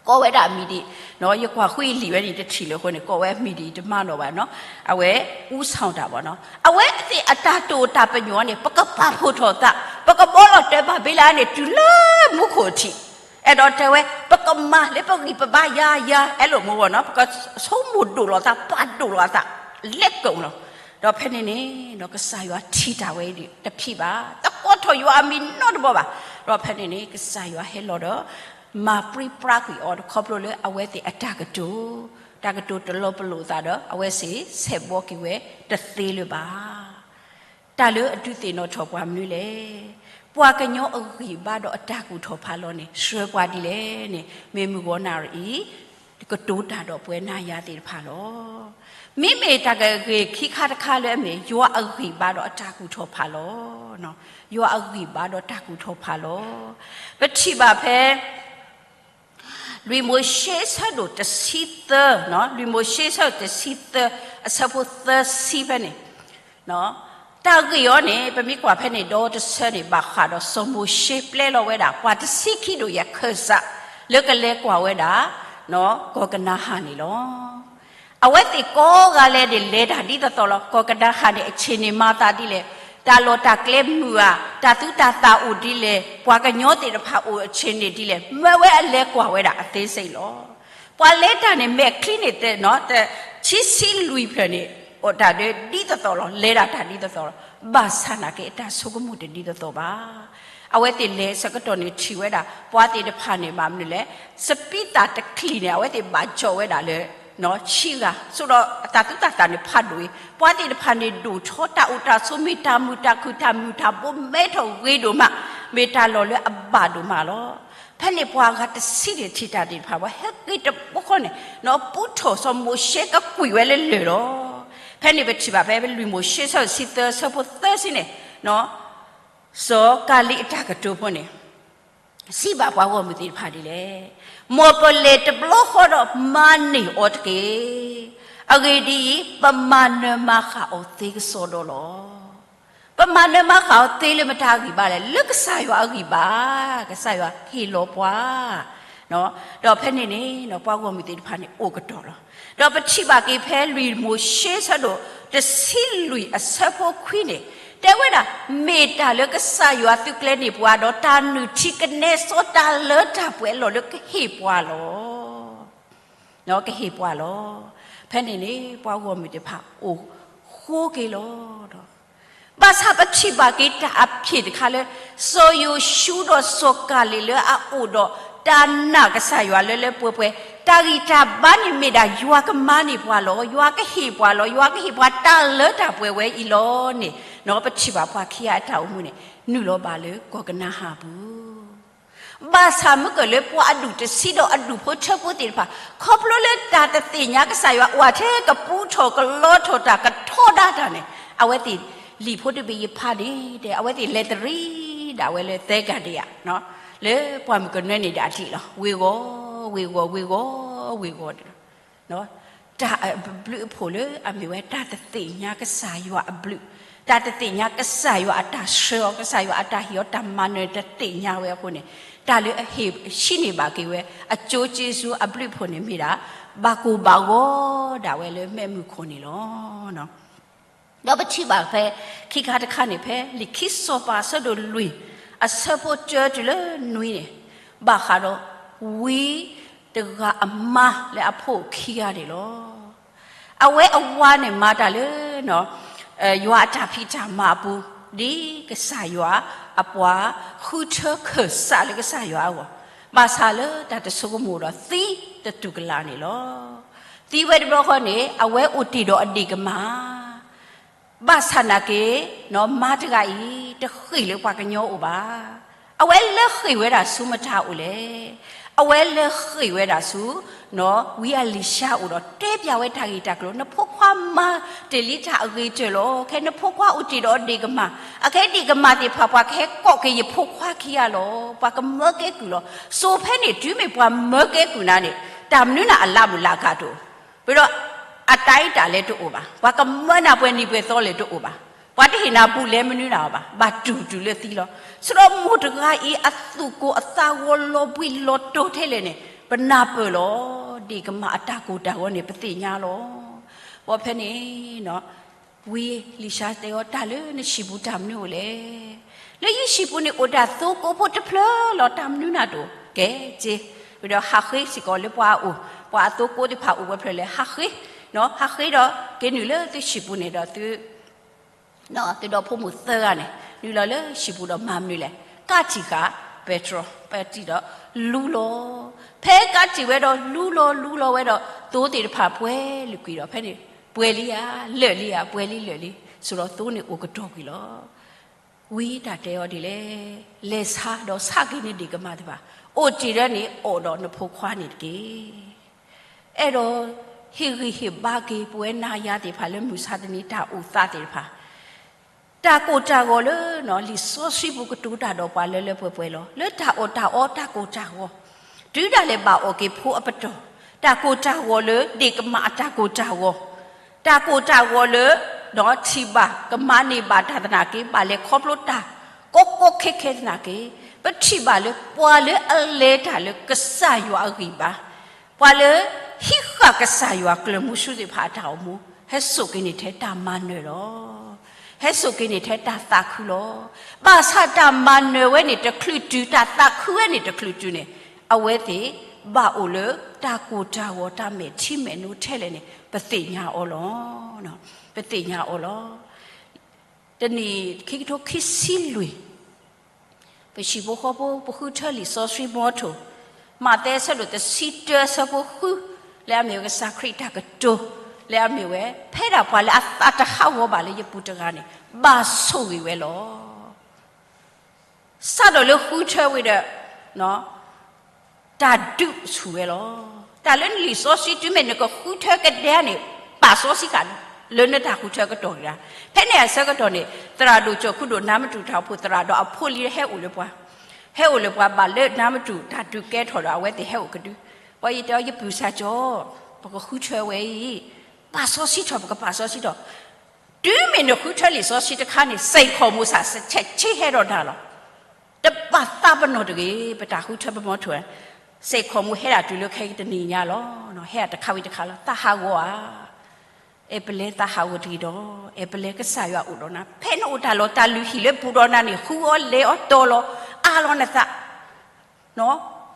ကိးဝဲဒၣ်အမံၤဒ်အံၤ, ယကွၢ်ဃုအံၤလံာ်ဝဲန့ၣ်တထံၣ်လၢအဃိန့ၣ် ကိးဝဲအမံၤဒ်အံၤတမၤလီၤဘၣ်နီၤ, အဝဲ ဦးဆောင်တၢ်ဘၣ်နီၤ အဝဲသ့ၣ်အတၢ်တိာ်တၢ်ပညိၣ်န့ၣ် ပကပာ်ဖှိၣ်ထီၣ်သး, ပကဘီလီၤတၢဘၤဘ့လးန့ၣ် တုၤလၢမူခိၣ်ထံး, အဲၣ်ဒိးတဲဝဲ ပကမၤလၢပဂံၢ်ပဘါယၤယၤ အဲၣ်လိာ်မူဝဲနီၤ ပကဆိကမိၣ်ဒိၣ်လီၤသး ပာ်ဒိၣ်လီၤသး လဲၤကိာ်လီၤ. ဒီးဖဲန့ၣ်န့ၣ် ကစၢ်ယွၤထံၣ်တၢ်ဝဲဒၣ်တဖံးဘၣ်, တကိးထီၣ်ယွၤအမံၤနီတဘီဘၣ်. ဒီးဖဲန့ၣ်န့ၣ် ကစၢ်ယွၤဟဲလီၤဒီး မၤပြံပြါကွံာ်အီၤ ခီဖျိလၢအဝဲသ့ၣ်အတၢ်ကတိၤ, တၢ်ကတိၤတလီၤပလိာ်အသးဒီး အဝဲစ့ၢ်ဆဲးဘီက့ၤဝဲတသ့လၢၤဘၣ်. တၢ်လၢအဒုးသ့ၣ်နီၣ်ထီၣ်ပှၤမနုၤလဲၣ်. ပှၤကညီအဂံၢ်ဘါဒီးအတၢ်ကူၣ်ထီၣ်ဖးလီၤန့ၣ် ဆှၢပှၤဒ်လဲၣ်န့ၣ် မ့ၢ်မုၢ်ဂီၤနၣ်ရအံၤ ကတိၤတၢ်ဒီးပဝဲနၤယၤသ့ၣ်တဖၣ်လီၤ. မ့မ့ၢ်တၢ်ကဂ့ၤခံခါတခါလၢအမ့ၢ် ယွၤအဂံၢ်ဘါဒီးအတၢ်ကူၣ်ထီၣ်ဖးလီၤ. ယွၤအဂံၢ်ဘါဒီးတၢ်ကူၣ်ထီၣ်ဖးလီၤ. ပထံၣ်ဘၣ်ဖဲ လွံၢ်မိၤၡ့အဆၢဒိၣ်တဆံသၢ, လွံၢ်မိၤၡ့အဆၢဒိၣ်တဆံသၢ အဆၢဖိသၢဆံဖဲန့ၣ်, တၢ်ဂ့ၢ်အီၤန့ၣ် ပမ့ၢ်ကွၢ်ဖဲန့ၣ် ဒီတဆၢန့ၣ် ဘၣ်ဃးဒီးစီၤမိၤၡ့ပျဲလီၤဝဲဒၣ် ပှၤတဆံခံဒိၣ်ယဲၢ်ခၢၣ်စး လၢကလဲၤကွၢ်ဝဲဒၣ် ကီၢ်ကနၤဧၣ်န့ၣ်လီၤ. အဝဲသ့ၣ်ကိးဂၤလဲၣ်န့ၣ် လဲၤတၢ်ဒ်သိးသိးလီၤ. ကီၢ်ကနၤဧၣ်န့ၣ် အဆ့ၣ်န့ၣ်မၤသးဒ်လဲၣ်, တၢ်လီၢ်တၢ်ကျဲမုာ်ဧါ, တၢ်သူတၢ်သၣ်အိၣ်ဒ်လဲၣ်, ပှၤကညီသ့ၣ်တဖၣ်အိၣ်အဆ့ၣ်န့ၣ်ဒ်လဲၣ်, မၢဝဲအလဲၤကွၢ်ဝဲဒၣ်အသ့စ့ၢ်လီၤ. ပှၤလဲၤတၢ်န့ၣ် မဲာ်ချံန့ၣ် တဆံဆံလွံၢ်ဖျၢၣ်န့ၣ် အိၣ်တၢ်ဒ်သိးသိးလီၤ, လဲၤဒၣ်တၢ်ဒ်သိးသိးလီၤ. ဘၣ်ဆၣ်နာ်က့ အတၢ်ဆိကမိၣ်တဒ်သိးသိးဘၣ်. အဝဲသ့ၣ်လဲၤဆၢကတီၢ်န့ၣ်ထံၣ်ဝဲဒၣ် ပှၤသ့ၣ်တဖၣ်န့ၣ် ဘၣ်မနုၤလဲၣ်, စပံးသၣ်တချံၣ်န့ၣ် အဝဲသ့ၣ်ဘၣ်ကၠီၣ်ဝဲဒၣ်လၢ ဆံဂၤ, ဆိဒီးအတၢ်သူတၢ်သၣ်န့ၣ် ဖးဒိၣ်အံၤ, ပှၤသ့ၣ်တဖၣ်န့ၣ် ဒိၣ်ထီတၢ်အိၣ်တၢ်ဆိး မ့ၢ်တၢ်မုာ်တၢ်ခုၣ် တၢ်မုာ်တၢ်ဘိ မဲထီၣ်ဂ့ၤဒိၣ်မး, မ့ၢ်တၢ်လီၢ်လၢအဘၣ်ဒိၣ်မးလီၤ. ဖဲန့ၣ်ပှၤဂၤတဆံန့ၣ် ထံၣ်တၢ်သ့ၣ်တဖၣ် ပှၤဟဲက့ၤတဘျီဃီန့ၣ် ပူထီၣ်စီၤမိၤၡ့ ကကွံာ်ဝဲလၢလၢၢ်လီၤ. ဖဲန့ၣ်ပထံၣ်ဘၣ်ဖဲလွံၢ်မိၤၡ့ဆၢဒိၣ်တဆံသၢ ဆၢဖိသၢဆံန့ၣ် စီၤကၤလံအတၢ်ကတိၤဖိန့ၣ် စံးဘၣ်ပှၤဂီၢ်မုၢ်သ့ၣ်တဖၣ်ဒ်လဲၣ်, မ်ပလဲၤတဘျီဃီဒီးမၤန့ၢ်အီၤတက့ၢ်. အဂ့ၢ်ဒ်အံၤ, ပမၤနၢၤမၤဃၣ်အီၤသ့ကစီဒီလီၤ. ပမၤနၢၤမၤဃၣ်အီၤသ့လၢမတၤအဂံၢ်ဘါလဲၣ်, လၢကစၢ်ယွၤအဂံၢ်ဘါ, ကစၢ်ယွၤဟ့ၣ်လီၤပှၤ ဒီးဖဲန့ၣ်န့ၣ် ပှၤဂီၢ်မုၢ်သ့ၣ်တဖၣ်န့ၣ် အိၣ်ကတီၢ်လီၤ. ဒီးပထံၣ်ဘၣ်က့ၤဖဲလွံၢ်မိၤၡ့ဆၢဒိၣ်တဆံလွံၢ်အဆၢဖိခွံန့ၣ် တဲဝဲဒၣ်, မ့ၢ်တၢ်လၢကစၢ်ယွၤသုးကျဲၤန့ၢ်ပှၤဒီး တၢ်နုၢ်ထံကနဲစီတၢ်လၢတၢ်ပှဲၤအလီၢ်လၢကဟ့ၣ်ပှၤလီၤ. ကဟ့ၣ်ပှၤလီၤ. ဖဲန့ၣ်န့ၣ် ပှၤဂီၢ်မုၢ်သ့ၣ်တဖၣ်အိၣ်ဃိက့ၤလီၤဒီး ဘၣ်ဆၣ်ပထံၣ်ဘၣ်က့ၤတၢ်အဖျၢၣ်တခါလၢ စီၤယိၤၡူဒီးစီၤကၤလံးလၢအအိၣ်ဒီး တၢ်နာ်ကစၢ်ယွၤလၢလၢပှဲၤပှဲၤ, တၢ်ဂံၢ်တၢ်ဘါန့ၣ်မ့ၢ်ဒၣ်ယွၤကမၤန့ၢ်ပှၤလီၤ, ယွၤကဟ့ၣ်ပှၤလီၤ, ယွၤကဟ့ၣ်ပှၤတၢ်လၢတၢ်ပှဲၤဝဲအံၤလီၤန့ၣ်, ပထံၣ်ဘၣ်ပှၤခံဂၤအတၢ်အိၣ်မူန့ၣ် နုာ်လီၤဘၣ်လၢကီၢ်ကနၤဧၣ်ပူၤ ဘၣ်ဆၣ်မုၢ်ကၢၢ်လၢပှၤအဒူၣ်တဆံဒီးအဒူၣ်ဖိထၢဖိသ့ၣ်တဖၣ် ခီဖျိလၢတၢ်တသ့ၣ်ညါကစၢ်ယွၤ အိၣ်ထဲကပူထီၣ်ကလီထီၣ်တၢ်ကထီဒါတၢ်န့ၣ် အဝဲသ့ၣ်လံာ်ဖိတဘ့ၣ်ယဖးန့ၣ် တဲအဝဲသ့ၣ်လဲၤတရံးဒၣ်ဝဲလၢသဲကၤဒံယၤ လၢပှၢ်မုၢ်ကနၢန့ၣ်ဒၣ်အကျံးလီၤ. ဝ့ၤဝီၤ ဝ့ၤဝီၤ ဝ့ၤဝီၤ ဝ့ၤဝီၤ တၢ်အဘျုးအဖှိၣ်လၢအမ့ၢ်ဝဲတၢ်တသ့ၣ်ညါကစၢ်ယွၤအဘျုး, တၢ်တသ့ၣ်ညါကစၢ်ယွၤအတၢ်ဆှၢအီၤ, ကစၢ်ယွၤအတၢ်ဟ့ၣ်အီၤတၢ်မၤနၢၤတသ့ၣ်ညါဝဲအဃိန့ၣ်, တၢ်လၢအဟ့ၣ်ဆှံန့ၢ်ဘၣ်က့ၤဝဲ အကၠိကၠ့စူအဘျုးအဖှိၣ်န့ၣ်မ့ၢ်ဒၣ် ဘၣ်ကိၢ်ဘၣ်ဂီၤဒၣ်ဝဲလၢမ့ၢ်မုၢ်ခိၣ်န့ၣ်လီၤ. ဒီးပထံၣ်ဘၣ်ဖဲ ခံခါတခါန့ၣ် ဖဲလံာ်ခံစီၤပၤအဆၢဒိၣ်လွံၢ် အဆၢဖိတၢတုၤလၢနွံန့ၣ်, ဘၣ်ဃးဒီး ဝံတဂၤအမါလၢအဖိခံဂၤန့ၣ်လီၤ. အဝဲအဝၤန့ၣ်မၤတၢ်လၢ ယွၤအတၢ်ဖံးတၢ်မၤအပူၤ ဒ်ကစၢ်ယွၤအပှၤဃုထၢခၢၣ်စးလၢကစၢ်ယွၤအဂီၢ်, ဘၣ်ဆၣ်လၢတၢ်တဆိကမိၣ်ဒီးသံတတူၢ်ကလာ်န့ၣ်လီၤ. သံဝဲတဘျီဃီန့ၣ် အဝဲအိၣ်တ့ၢ်ဒီးအဒ့ၣ်ကမၢ် ဘၣ်ဆၣ်နာ်က့ မါတဂၤအံၤ တဃ့ၢ်လၢပှၤကညီအိၣ်ဘၣ်. အဝဲလဲၤဃ့ၢ်ဝဲဒၣ်ဆူမတၤအိၣ်လဲၣ်. အဝဲလဲၤဃ့ၢ်ဝဲဒၣ်ဆူ ဝံအလံၤၡါအိၣ်ဒီးတဲပျးဝဲတၢ်ဂ့ၢ်တၢ်ကျိၤ, နဖိခွါမၤတ့ၢ်လံတၢ်အဂ့ၤတၢၢ်လီၤ. ခဲနဖိခွါအိၣ်တ့ၢ်ဒီးဒ့ၣ်ကမၢ်, အခဲဒ့ၣ်ကမၢ်သ့ၣ်တဖၣ် ပှၤကဟဲကိးက့ၤယဖိခွါခံဂၤလီၤ. ပှၤကမၢကဲကုၢ်လီၤ. စိၤဖဲန့ၣ်တုၤမ့ၢ်ပှၤမၢကဲကုၢ်နၤန့ၣ် တၢ်မနုၤနၤအလၢ်မုၢ်လၢ်ကတအိၣ် ပဒီး အတၢ်အံၤတၢ်လဲၤတအိၣ်ဘၣ်. ပှၤကမၢနၤပှဲၤနံၤပှဲၤသီလဲၤတအိၣ်ဘၣ်. ပှၤတဟ့ၣ်နၤဘူးလဲမနုၤနၤအီၤဘၣ်. ဘၣ်တူၢ်တုၤလၢသံလီၤ. ဆိဒီးမိၢ်တဂၤအံၤ အသူၣ်ကိၢ်အသးဂီၤလီၤဘှံးလီၤတီၤထဲလဲၣ်န့ၣ် ပနၢ်ပၢၢ်လီၤ. ဒ့ၣ်ကမၢ်အတၢ်ကိၢ်တၢ်ဂီၤန့ၣ် ပသ့ၣ်ညါလီၤ. ဘၣ်ဖဲန့ၣ် ဝံအလံၤၡါတဲအီၤ တၢ်လၢနဟံၣ်ပူၤတၢ်မနုၤအိၣ်လဲၣ်. လၢယဟံၣ်ပူၤန့ၣ်အိၣ်တၢ်သိကိးဖိတဖျၢၣ်လီၤ. တၢ်မနုၤနၤတအိၣ်. ကဲက့ၤ ဝံၤဒီးဟးဃ့စ့ၢ်ကီးလၢပှၤအအိၣ်, ပှၤအသိကိးသ့ၣ်တဖၣ်အိၣ်ဝဲဖျၢၣ်လဲၣ် ဟးဃ့, ဟးဃ့ဒီးက့ၤနုာ်လၢသုဟံၣ်ပူၤန့ၣ်ဒီးသု သုဒီဖိမိၢ်သၢဂၤန့ၣ် နုာ်လီၤလၢဟံၣ်ပူၤဒီးမၤမနုၤလဲၣ်. ကးတံာ်ဃာ်ပဲတြီ, ပဲတံာ်ဒီးလူလီၤ. ဖဲကးတံာ်ဝဲဒီးလူလီၤလူလီၤဝဲဒီး သိသ့ၣ်တဖၣ်ပှဲၤလုာ်ကွံာ်ဒီး ဖဲန့ၣ် ပှဲၤလံဧါ လၢာ်လံဧါ ပှဲၤလံလၢာ်လံ, ဆိဒီးသိန့ၣ်အိၣ်ကတီၢ်ကွံာ်လီၤ. ဝံတၢ်တဲအီၤဒ်လဲၣ်, လဲၤဆါဒီးဆါက့ၤနဒ့ၣ်ကမၢ်သ့ၣ်တဖၣ်, အိၣ်တ့ၢ်ဒီးန့ၣ် အိၣ်ဒီးနဖိခွါန့ၣ်တက့ၢ်. အဲၣ်ဒိးဟ့ၣ်ဂံၢ်ဟ့ၣ်ဘါက့ၤ ပဝဲနၤယၤသ့ၣ်တဖၣ်လၢမုၢ်ဆါတနံၤတၢ်အိၣ်သးသ့ၣ်တဖၣ် တၢ်ကိၢ်တၢ်ဂီၤလၢ လံာ်စီဆှံပူၤကတိၤတၢ်ဒီးပှၤလၢလၢပှဲၤပှဲၤလီၤ. လၢတၢ်အီၣ်တၢ်အီတၢ်ကိၢ်တၢ်ဂီၤ, တုၤဒၣ်လဲာ်ဘၣ်အီၣ်က့ၤဖိအပတီၢ်, တၢ်ကိၢ်တၢ်ဂီၤလၢဒ့ၣ်ကမၢ်အတၢ်ကိၢ်တၢ်ဂီၤ, တၢ်ကိၢ်တၢ်ဂီၤလၢ ဒီးထံၣ်ဘၣ်ကမၤန့ၢ်ဘၣ်တၢ်သနာ်က့ ဘၣ်လဲၤခီဖျိတၢ်ကီကီခဲခဲသနာ်က့, ပထံၣ်ဘၣ်လၢပှၤလၢအလဲၤတၢ်လၢကစၢ်ယွၤအဂံၢ်ဘါ, ပှၤလၢဟံးဃာ်ကစၢ်ယွၤကျၢၤမူဆူသ့ၣ်တဖၣ်အတၢ်အိၣ်မူ, ဟဲစိာ်က့ၤန့ၢ်ထဲတၢ်မၤနၢၤလီၤ. ဟဲစိာ်က့ၤန့ၢ်ထဲတၢ်သးခုလီၤ. ဘၣ်ဆၣ်တၢ်မၤနၢၤဝဲန့ၣ်တချုးတုၤ, တၢ်သးခုဝဲန့ၣ်တချုးတုၤန့ၣ်, အဝဲသ့ၣ်ဘၣ်အိၣ်လၢတၢ်ကိၢ်တၢ်ဂီၤ တၢ်မဲာ်ထံမဲာ်နိထဲလဲၣ်န့ၣ် ပသ့ၣ်ညါအီၤလီၤ. ပသ့ၣ်ညါအီၤလီၤ. တနံၣ်ခံကထိခံဆံလွံၢ် ပဟံၣ်ဖိဃီဖိ ပဃုထၢလံာ်စီဆှံမီထိၣ်, မးသဲအဆၢဒိၣ်တဆံတၢ အဆၢဖိဃု, လၢအမ့ၢ်ဝဲကစၢ်ခရံာ်တၢ်ကတိၤ, လၢအမ့ၢ်ဝဲ ဖဲဒၣ်ပှၤလၢအသးတဟးဂီၤဘၣ်လၢယပူၤတဂၤန့ၣ် ဘၣ်ဆိၣ်ဂ့ၤဝဲလီၤ. စးထီၣ်လၢဃုထၢဝံၤဒီး တၢ်ဒုးဆူၣ်ဝဲလီၤ. တၢ်လၢနလံာ်စီဆှံတုၤမ့ၢ်နကဃုထၢကဒဲန့ၣ် ပာ်စီဆှံဃာ် လၢနတၢ်ဃုထၢကတီၢ်တဂၤ, ဖဲန့ၣ်အဆၢကတီၢ်န့ၣ် သရၣ်ဒိၣ်ကၠီၤခူဒိၣ် နါမတူၢ်တၢ်အိၣ်ဖှိၣ်သရၣ်ဒီးအဖိလံၤဟဲအိၣ်လၢပှၤ, ဟဲအိၣ်လၢပှၤဘၣ်လၢနါမတူၢ်တၢ်ဒုးကဲထီၣ်ဒီး အဝဲသ့ၣ်ဟဲအိၣ်ကဒု, ပှၤယတဲအီၤ ယပုၢ်စၢ်ကၠီ, ပကဃုထၢဝဲအံၤ, ပာ်စီဆှံထီၣ် ပကပာ်စီဆှံထီၣ်, တုၤမ့ၢ်နဃုထၢလံာ်စီဆှံတခါန့ၣ် စဲးခီၣ်မူစးဆဲးဆ့ဟဲဒီးနၤလီၤ. တဘၣ်သးပနီၣ်တဂ့ၤ, ပတၢ်ဃုထၢပမီထိၣ်, စဲးခီၣ်မူဟဲဒၣ်တုၤလၢခဲအံၤတနံၤညါလီၤ. ဟဲဒၣ်တခါဝံၤတခါလီၤ. သးဟးဂီၤဧါ, အဲၣ်ပလဲသးဟးဂီၤတဂ့ၤဒီး, အဲၣ်ပလဲကစၢ်ယွၤအိၣ်ဒီးနၤ, ဖဲနအိၣ်တၢ်လီၢ်တၢ်လုၢ်ဟံၣ်လၢပူၤဒီးနၤန့ၣ် ဃုအီၤလဲၤအီၤတီၤလီၤ, အးလီၤနသး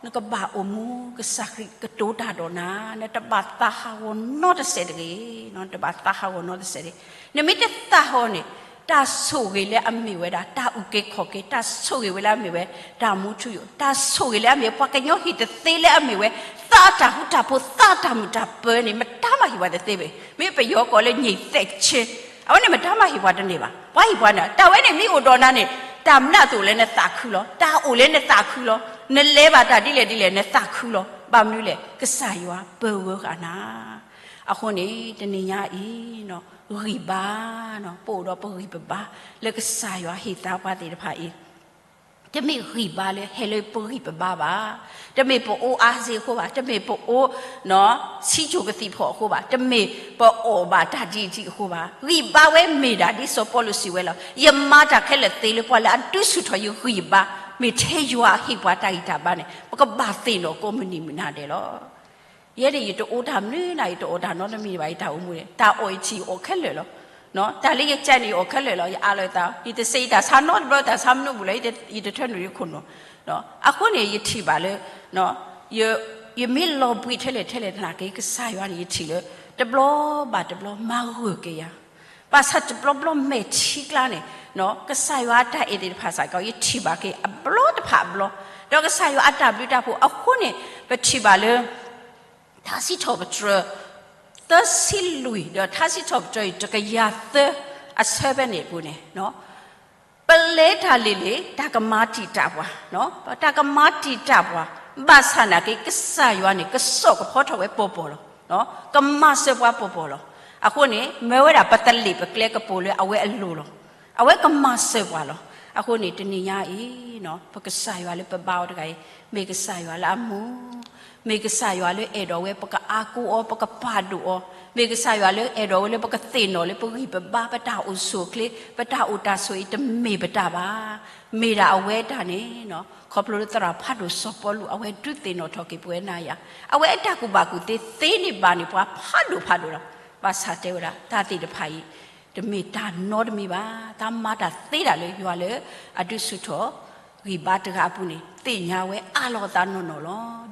နကဘၣ်အိၣ်မူကစၢ်ခရံာ်ကတိၤတၢ်ဒီးနၤ, နတဘၣ်သးဟးဂီၤနီတစဲးတဂ့ၤ, နတဘၣ်သးဟးဂီၤနီတစဲးတဂ့ၤ. နမ့ၢ်တသးဟးဂီၤန့ၣ် တၢ်ဆိၣ်ဂ့ၤလၢအမ့ၢ်ဝဲဒၣ် တၢ်အုၣ်က့ၤခီၣ်က့ၤ, တၢ်ဆိၣ်ဂ့ၤဝဲလၢအမ့ၢ်ဝဲ တၢ်မူထူယိာ်, တၢ်ဆိၣ်ဂ့ၤလၢအမ့ၢ်ပှၤကညီဟံၣ်တသ့လၢအမ့ၢ်ဝဲ သးအတၢ်ဃူတၢ်ဖိး သးအတၢ်မုာ်တၢ်ပၢၤန့ၣ် မတၤမၤဟ့ၣ်ပှၤတသ့ဘၣ်. မ့ၢ်ပယီၤကိးလၢ ညီသက်ခြင်း, အဝဲန့ၣ်မတၤမၤဟ့ၣ်ပှၤတန့ၢ်ဘၣ်. ပှၤဟ့ၣ်ပှၤန့ၣ် တၢ်ဝဲန့ၣ်မ့ၢ်အိၣ်ဒီးနၤန့ၣ် တၢ်မနုၤအသိးလဲၣ်နသးခုလီၤ, တၢ်အိၣ်လဲၣ်နသးခုလီၤ, နလဲၤဘၣ်တၢ်ဒ်လဲၣ်ဒ်လဲၣ်နသးခုလီၤ. ဘၣ်မနုၤလဲၣ် ကစၢ်ယွၤပၢၤဝဲဃာ်နၤ. အဃိန့ၣ် တနံၤညါအံၤ ဂံၢ်ဘါ, ပအိၣ်ဒီးပဂံၢ်ပဘါ လၢကစၢ်ယွၤဟ့ၣ်သါပှၤသ့ၣ်တဖၣ်အံၤ တမ့ၢ်ဂံၢ်ဘါလၢဟဲလၢပဂံၢ်ပဘါဘၣ်. တမ့ၢ်ပအိၣ်အါစ့အဃိဘၣ်, တမ့ၢ်ပအိၣ် ဆံးကိာ်ကသံၣ်ဖီၣ်အဃိဘၣ်, တမ့ၢ်ပအီၣ်ဘၣ်တၢ်ဒ်အံၤဒ်အံၤအဃိဘၣ်. ဂံၢ်ဘါဝဲမ့ၢ်ဒၣ်ဒ်စီၤပီလူးစံးဝဲလီၤ, ယမၤတၢ်ခဲလၢာ်သ့လၢပှၤလၢအဒုးဆူၣ်ထီၣ်ယဂံၢ်ဘါ, မ့ၢ်ထဲယွၤဟ့ၣ်ပှၤတၢ်ဂံၢ်တၢ်ဘါန့ၣ် ပကဘၣ်သ့ၣ်နီၣ်ကိးမုၢ်နံၤမုၢ်နၤဒဲးလီၤ. ယဲန့ၣ် ယတအိၣ်တၢ်မနုၤနၤ, ယတအီၣ်တၢ်နီတမံၤဘၣ်, ယတၢ်အိၣ်မူန့ၣ် တၢ်အီၣ်ယထံၣ်ယအီၣ်ခဲလၢာ်လီၤ. တၢ်လၢယကဲန့ၣ် ယအီၣ်ခဲလၢာ်လီၤ. ယအးလီၤယသး, ယတစံးယတၢ်ဆါနီတဘျီ, တၢ်ဆါမနုၤဘူးလၢ ယတထၢနုာ်ယခိၣ်နူာ်. အဃိန့ၣ် ယထံၣ်ဘၣ်လၢ ယမ့ၢ်လီၤဘှံးထဲလဲၣ်ထဲလဲၣ်သနာ်က့ ကစၢ်ယွၤန့ၣ် ယထံၣ်လၢ တဘျီဘၣ်တဘျီမၤဂၢၢ်က့ၤယၤ. ဘၣ်ဆၣ်တဘျီဘျီမဲာ်ထံကျါန့ၣ် ကစၢ်ယွၤအတၢ်အဲၣ်သ့ၣ်တဖၣ်စ့ၢ်ကီး ယထံၣ်ဘၣ်က့ၤအဘျီတဖၣ်အဘျီ, ဒီးကစၢ်ယွၤအတၢ်ဘျုးတၢ်ဖှိၣ်အဃိန့ၣ် ပထံၣ်ဘၣ်လၢ ထါစံးထီၣ်ပတြၢၤ သၢဆံလွံၢ် ဒီးထါစံးထီၣ်ပတြၢၤအံၤ တကယၤသၢ အဆၢဖဲန့ၣ်အပူၤန့ၣ် ပလဲၤတၢ်လံၤလံၤ တၢ်ကမၤတံာ်တာ်ပှၤ, တၢ်ကမၤတံာ်တာ်ပှၤ, ဘၣ်ဆၣ်နာ်က့ ကစၢ်ယွၤန့ၣ် ကစိာ်ကဖီထီၣ်ဝဲပီၤပီၤလီၤ. ကမၤစၢၤပှၤပီၤပီၤလီၤ. အဃိန့ၣ် မၢဝဲဒၣ်ပတလ့ၣ်ပကျဲကပူၤလၢအဝဲအလိၤလီၤ. အဝဲကမၤစၢၤပှၤလီၤ. အဃိန့ၣ် တနံၤညါအံၤ ပကစၢ်ယွၤလၢပဘါအီၤတဂၤအံၤ မ့ၢ်ကစၢ်ယွၤလၢအမူ မ့ၢ်ကစၢ်ယွၤလၢအဲၣ်ဒိးဝဲ ပကအါကိးအီၤ ပကပာ်ဒိၣ်အီၤ, မ့ၢ်ကစၢ်ယွၤလၢအဲၣ်ဒိးဝဲလၢပကသ့ၣ်နီၣ်လၢပဂံၢ်ပဘါ ပတၢ်အိၣ်ဆူၣ်အိၣ်ချ့ ပတၢ်အိၣ်တၢ်ဆိးအံၤ တမ့ၢ်ပတၢ်ဘၣ်, မ့ၢ်ဒၣ်အဝဲတၢ်န့ၣ်, ခီဖျိလၢသရၣ်ဖးဒိၣ်စီၤပီလူး အဝဲဒုးသ့ၣ်နီၣ်ထီၣ်က့ၤပဝဲနၤယၤ, အဝဲအတၢ်ကူၣ်ဘၣ်ကူၣ်သ့သ့န့ၢ်ဘၣ်န့ၢ်ပှၤဖးဒိၣ်ဖးဒိၣ်လီၤ. ဘၣ်ဆၣ်တဲဝဲဒၣ် တၢ်သ့ၣ်တဖၣ်အံၤ တမ့ၢ်တၢ်နီတမံၤဘၣ်, တၢ်မၤတၢ်သ့ဒၣ်လၢယွၤလၢအဒုးဆူၣ်ထီၣ် ဂံၢ်ဘါတဂၤအပူၤန့ၣ် သ့ၣ်ညါဝဲအးလီၤအသးနီၢ်နီၢ်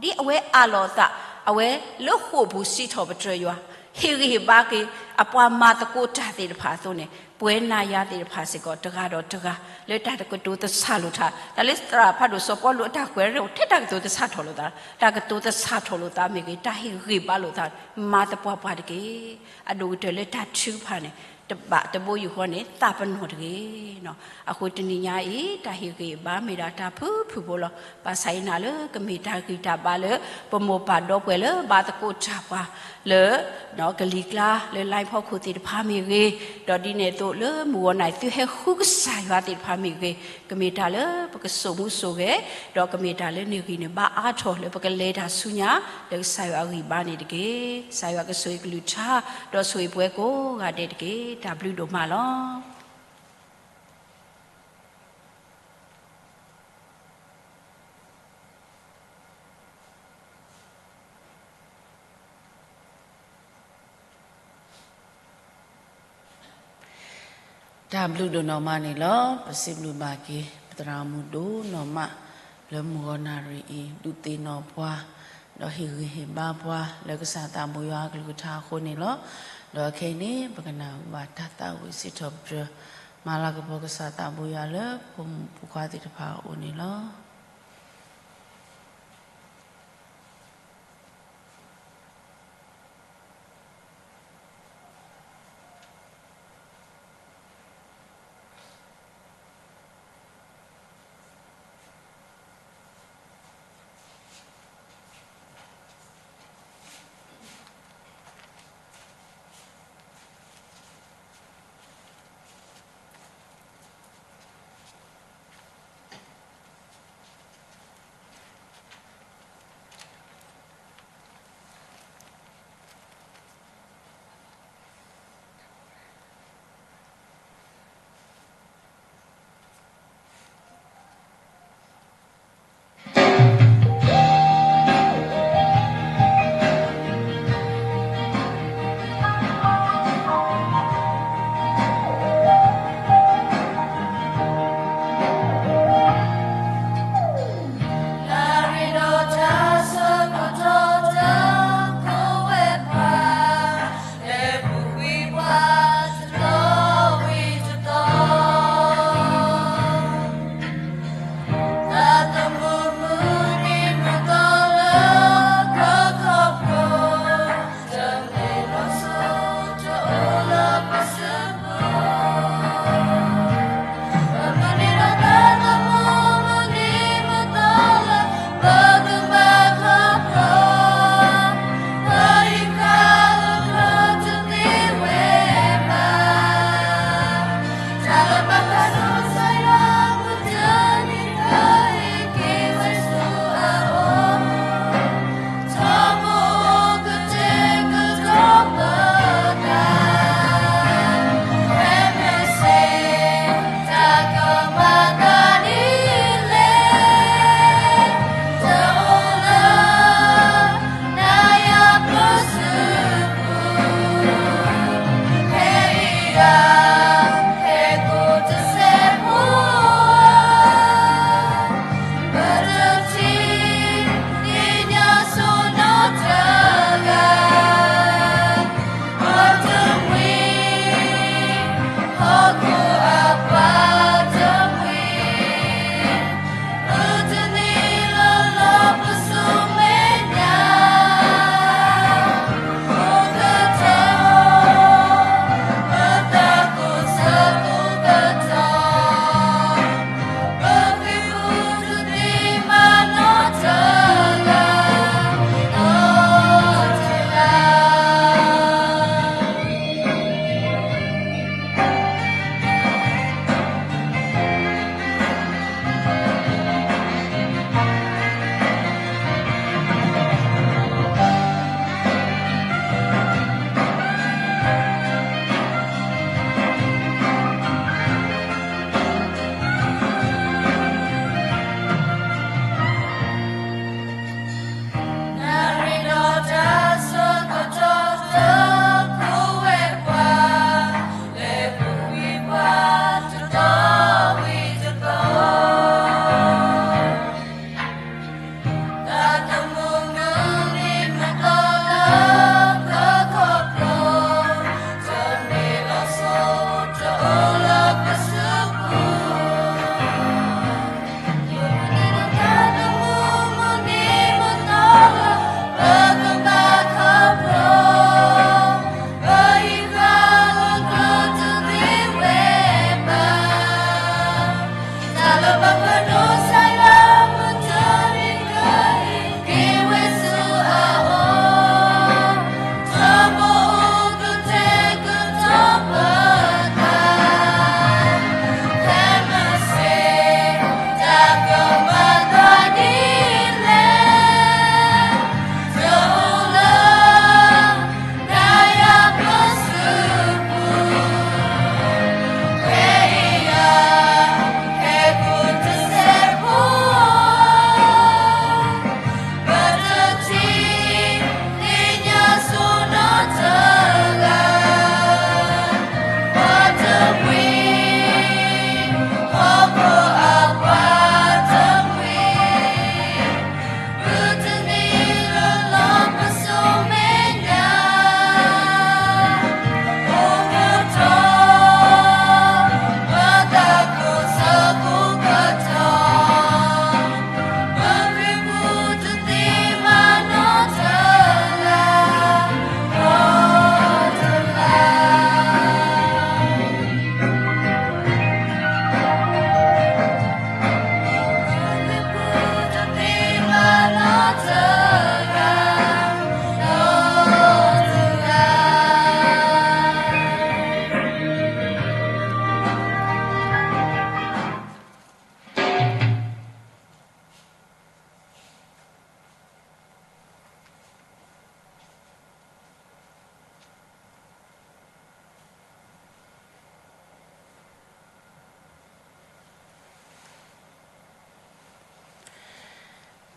လီၤ. ဒ်အဝဲအးလီၤအသး အဝဲလၢဃိာ်ပူၤစံးထီၣ်ပတြၢၤယွၤ, ဟ့ၣ်ဂံၢ်ဟ့ၣ်ဘါက့ၤ အပှၤမၤသကိးတၢ်သ့ၣ်တဖၣ်အသိးန့ၣ် ပဝဲနၤယၤသ့ၣ်တဖၣ်စ့ၢ်ကီး တဂၤဒီးတဂၤ လၢတၢ်တကတိၤသဆၣ်လိာ်သး, တၢ်လၢသရၣ်ဖးဒိၣ်စီၤပီလူးအတၢ်ကွဲးရဲၣ် ထဲတၢ်ကတိၤသဆၣ်ထီၣ်လိာ်သး, တၢ်ကတိၤသဆၣ်ထီၣ်လိာ်သးမ့ၢ်ဂ့ၤ, တၢ်ဟ့ၣ်ဂံၢ်ဘါလိာ်သး မၤသပှၢ်ပှၢ်တက့ၢ်. အဒိၣ်ကတၢၢ်လၢတၢ်ထုကဖၣ်န့ၣ် တဘၣ်တဘိယူၢ်ဃီန့ၣ် သးပနီၣ်တဂ့ၤ. အဃိတနံၤညါအံၤ တၢ်ဟ့ၣ်ဂံၢ်ဘါမ့ၢ်ဒၣ်တၢ်ဖုၣ်ဖုၣ်ဖိလီၤ. ဘၣ်ဆၣ်အံၤန့ၣ်လၢ ကမ့ၢ်တၢ်ဂံၢ်တၢ်ဘါလၢ ပမိၢ်ပၢ်ဒီပုၢ်ဝဲၢ်လၢဘၣ်သကိးတၢ်ပှၤလၢ ကလံၤကျါလၢ line ဖီခိၣ်သ့ၣ်တဖၣ်မ့ၢ်ဂ့ၤ, ဒီးဒ်န့ၣ်အသိးလၢမုၢ်ဂီၤနၤအံၤ သုဟဲဃုကစၢ်ယွၤသ့ၣ်တဖၣ်မ့ၢ်ဂ့ၤ, ကမ့ၢ်တၢ်လၢပကစိာ်မူစိာ်ဂဲၤ, ဒီးကမ့ၢ်တၢ်လၢန့ၢ်ဂံၢ်န့ၢ်ဘါအါထီၣ်လၢပကလဲၤတၢ်ဆူညါ လၢကစၢ်ယွၤအဂံၢ်ဘါန့ၣ်တက့ၢ်. ကစၢ်ယွၤကဆိၣ်ဂ့ၤကလုၢ်ကထါ ဒီးဆိၣ်ဂ့ၤပှၤကိးဂၤဒဲးတက့ၢ်. တၢ်ဘျုးဒိၣ်မးလီၤ. တၢ်ဘျုးဒိၣ်နီၢ်မးန့ၣ်လီၤ. ပစံးဘျုးဘၣ်က့ၤ ပသရၣ်မုၣ်ဒိၣ်နီၢ်မး လၢမုၢ်ဂီၤနၣ်ရံၣ်အံၤ ဒုးသ့ၣ်နီၣ်ပှၤ ဒီးဟ့ၣ်ဂံၢ်ဟ့ၣ်ဘါပှၤ လၢကစၢ်သးဘိယွၤအကလုၢ်ကထါအဃိန့ၣ်လီၤ. ဒီးခဲအံၤန့ၣ် ပကနၢ်ဟူဘၣ်တၢ်သးဝံၣ်စံးထီၣ်ပတြၢၤ မၤလၤကပီၤကစၢ်သးဘိယွၤလၢ ဖိမုၣ်ဖိခွါသ့ၣ်တဖၣ်အအိၣ်န့ၣ်လီၤ.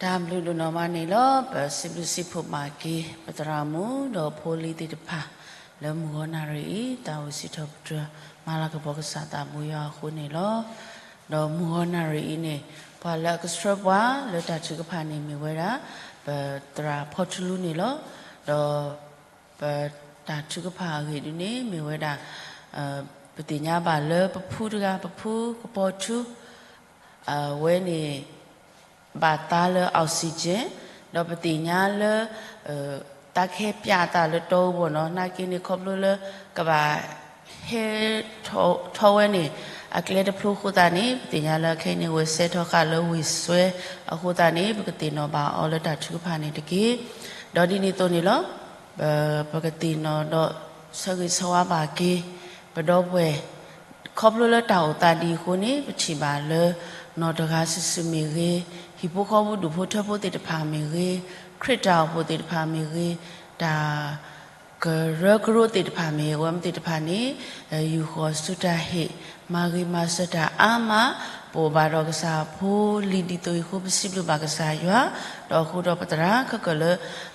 တၢ်ဘျုးဒိၣ်နီၢ်မးန့ၣ်လီၤ. ပစံးဘျုးစံးဖှိၣ်ဘၣ်က့ၤ ပသရၣ်မုၣ်ဒီးဖိလံၤသ့ၣ်တဖၣ် လၢမုၢ်ဂီၤနၣ်ရံၣ်အံၤ တၢ်အိၣ်စံးထီၣ်ပတြၢၤ မၤလၤကပီၤကစၢ်သးဘိယွၤအဃိန့ၣ်လီၤ. ဒီးမုၢ်ဂီၤနၣ်ရံၣ်အံၤန့ၣ် ပှၤလၢအကဆှၢပှၤလၢတၢ်ထုကဖၣ်န့ၣ်မ့ၢ်ဝဲဒၣ် ပသရၣ်ဖီထူလူန့ၣ်လီၤ. ဒီး ပတၢ်ထုကဖၣ်အဂ့ၢ်ဒ်န့ၣ် မ့ၢ်ဝဲဒၣ် ပသ့ၣ်ညါဘၣ်လၢပဖုတဂၤ ပဖုကပီၤထူ အဝဲန့ၣ် ဘၣ်သါလၢ oxygen ဒီးပသ့ၣ်ညါလၢ သးကဟဲပျးအသးလၢတီအူဘၣ်နီၤ နာ်က့န့ၣ် ခီဖျိလၢ ကဘၣ် ဟဲထီၣ်ဝဲန့ၣ် အကျဲတဖျိအဃိသတးန့ၣ် ပသ့ၣ်ညါလၢခဲအံၤန့ၣ် ဝဲစဲထီၣ်ဃာ်လၢဝ့ၢ်စွဲအဃိသတးန့ၣ် ပကသ့ၣ်နီၣ်ဘၣ်အီၤလၢတၢ်ထုကဖၣ်န့ၣ်တက့ၢ်. ဒီးဒ်န့ၣ်အသိးန့ၣ်လီၤ. ပ ပကသ့ၣ်နီၣ်ဒီးဆၢဂ့ၤဆၢဝါဘၣ်က့ၤ ပဒီပုၢ်ဝဲၢ် ခီဖျိလၢတၢ်အိၣ်သးဒ်အံၤအဃိန့ၣ် ပထံၣ်ဘၣ်လၢ နီၢ်တဂၤစုာ်စုာ်မ့ၢ်ဂ့ၤ, ဟံၣ်ဖိဃီဖိဒူၣ်ဖိထၢဖိသ့ၣ်တဖၣ်မ့ၢ်ဂ့ၤ, ခရံာ်တၢ်အိၣ်ဖှိၣ်သ့ၣ်တဖၣ်မ့ၢ်ဂ့ၤ, တၢ် ကရၢကရိသ့ၣ်တဖၣ်မ့ၢ်ဂ့ၤ အဝဲသ့ၣ်တဖၣ်န့ၣ် ယူၢ်ဃီၤဆူတၢ်ဟ့ၣ် မၤဂ့ၤမၤစၢၤတၢ်အါမး, ပအိၣ်ဘၣ်ဒီးကစၢ်ဖိလံၤဒ်သိးအံၤအဃိ ပစံးဘျုးဘၣ်ကစၢ်ယွၤ, ဒီးအဃိဒီးပသရၣ်ခဲကၢၣ်လၢ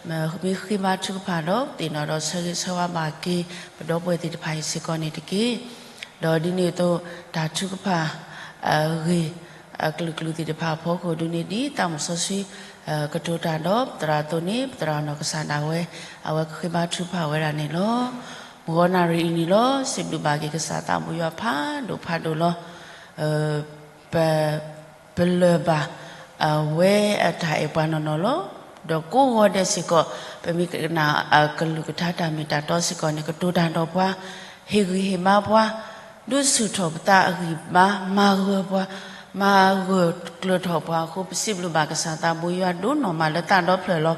မ့ၢ်ဃ့ဘါထုကဖၣ်ဒီး သ့ၣ်နီၣ်ဒီးဆၢဂ့ၤဆၢဝါဘၣ်က့ၤ ပဒီပုၢ်ဝဲၢ်သ့ၣ်တဖၣ်အံၤစ့ၢ်ကီးန့ၣ်တက့ၢ်. ဒီးဒ်န့ၣ်အသိး တၢ်ထုကဖၣ် အဂ့ၢ် အကလုာ်ကလုာ်သ့ၣ်တဖၣ်အဖီခိၣ်ဒ်န့ၣ် ဒ်သးမုၣ်စီဆှံ ကတိၤတၢ်ဒီးပသရၣ်အသိးန့ၣ် ပသရၣ်နီၢ်ကစၢ်ဒၣ်ဝဲ အဝဲကဃ့ဘါထုကဖၣ်ဝဲဒၣ်န့ၣ်လီၤ. မုၢ်ဂီၤနၣ်ရံၣ်အံၤန့ၣ်လီၤ. စံးဘျုးဘၣ်က့ၤကစၢ်သးဘိယွၤဖးဒိၣ်ဖးဒိၣ်လီၤ. ပ ပလၢၢ်ဘၣ် အဝဲအတၢ်အဲၣ်ပှၤနီၢ်နီၢ်လီၤ. ဒီးကိးဂီၤဒဲးစ့ၢ်ကီး ပမ့ၢ်ကနၣ်အကလုၢ်ကထါတၢ်မ့ၢ်တၢ်တီစ့ၢ်ကီးန့ၣ် ကတိၤတၢ်ဒီးပှၤ, ဟ့ၣ်ဂံၢ်ဟ့ၣ်ဘါပှၤ, ဒုးဆူၣ်ထီၣ်ပသးအဂံၢ်ဘါ, မၤဂၢၢ်ပှၤ, မၤဂၢၢ်ကျၢၤထီၣ်ပှၤအဃိ ပစံးဘျုးဘၣ်ကစၢ်သးဘိယွၤဒိၣ်နီၢ်မးလၢသးဒီဖျၢၣ်လီ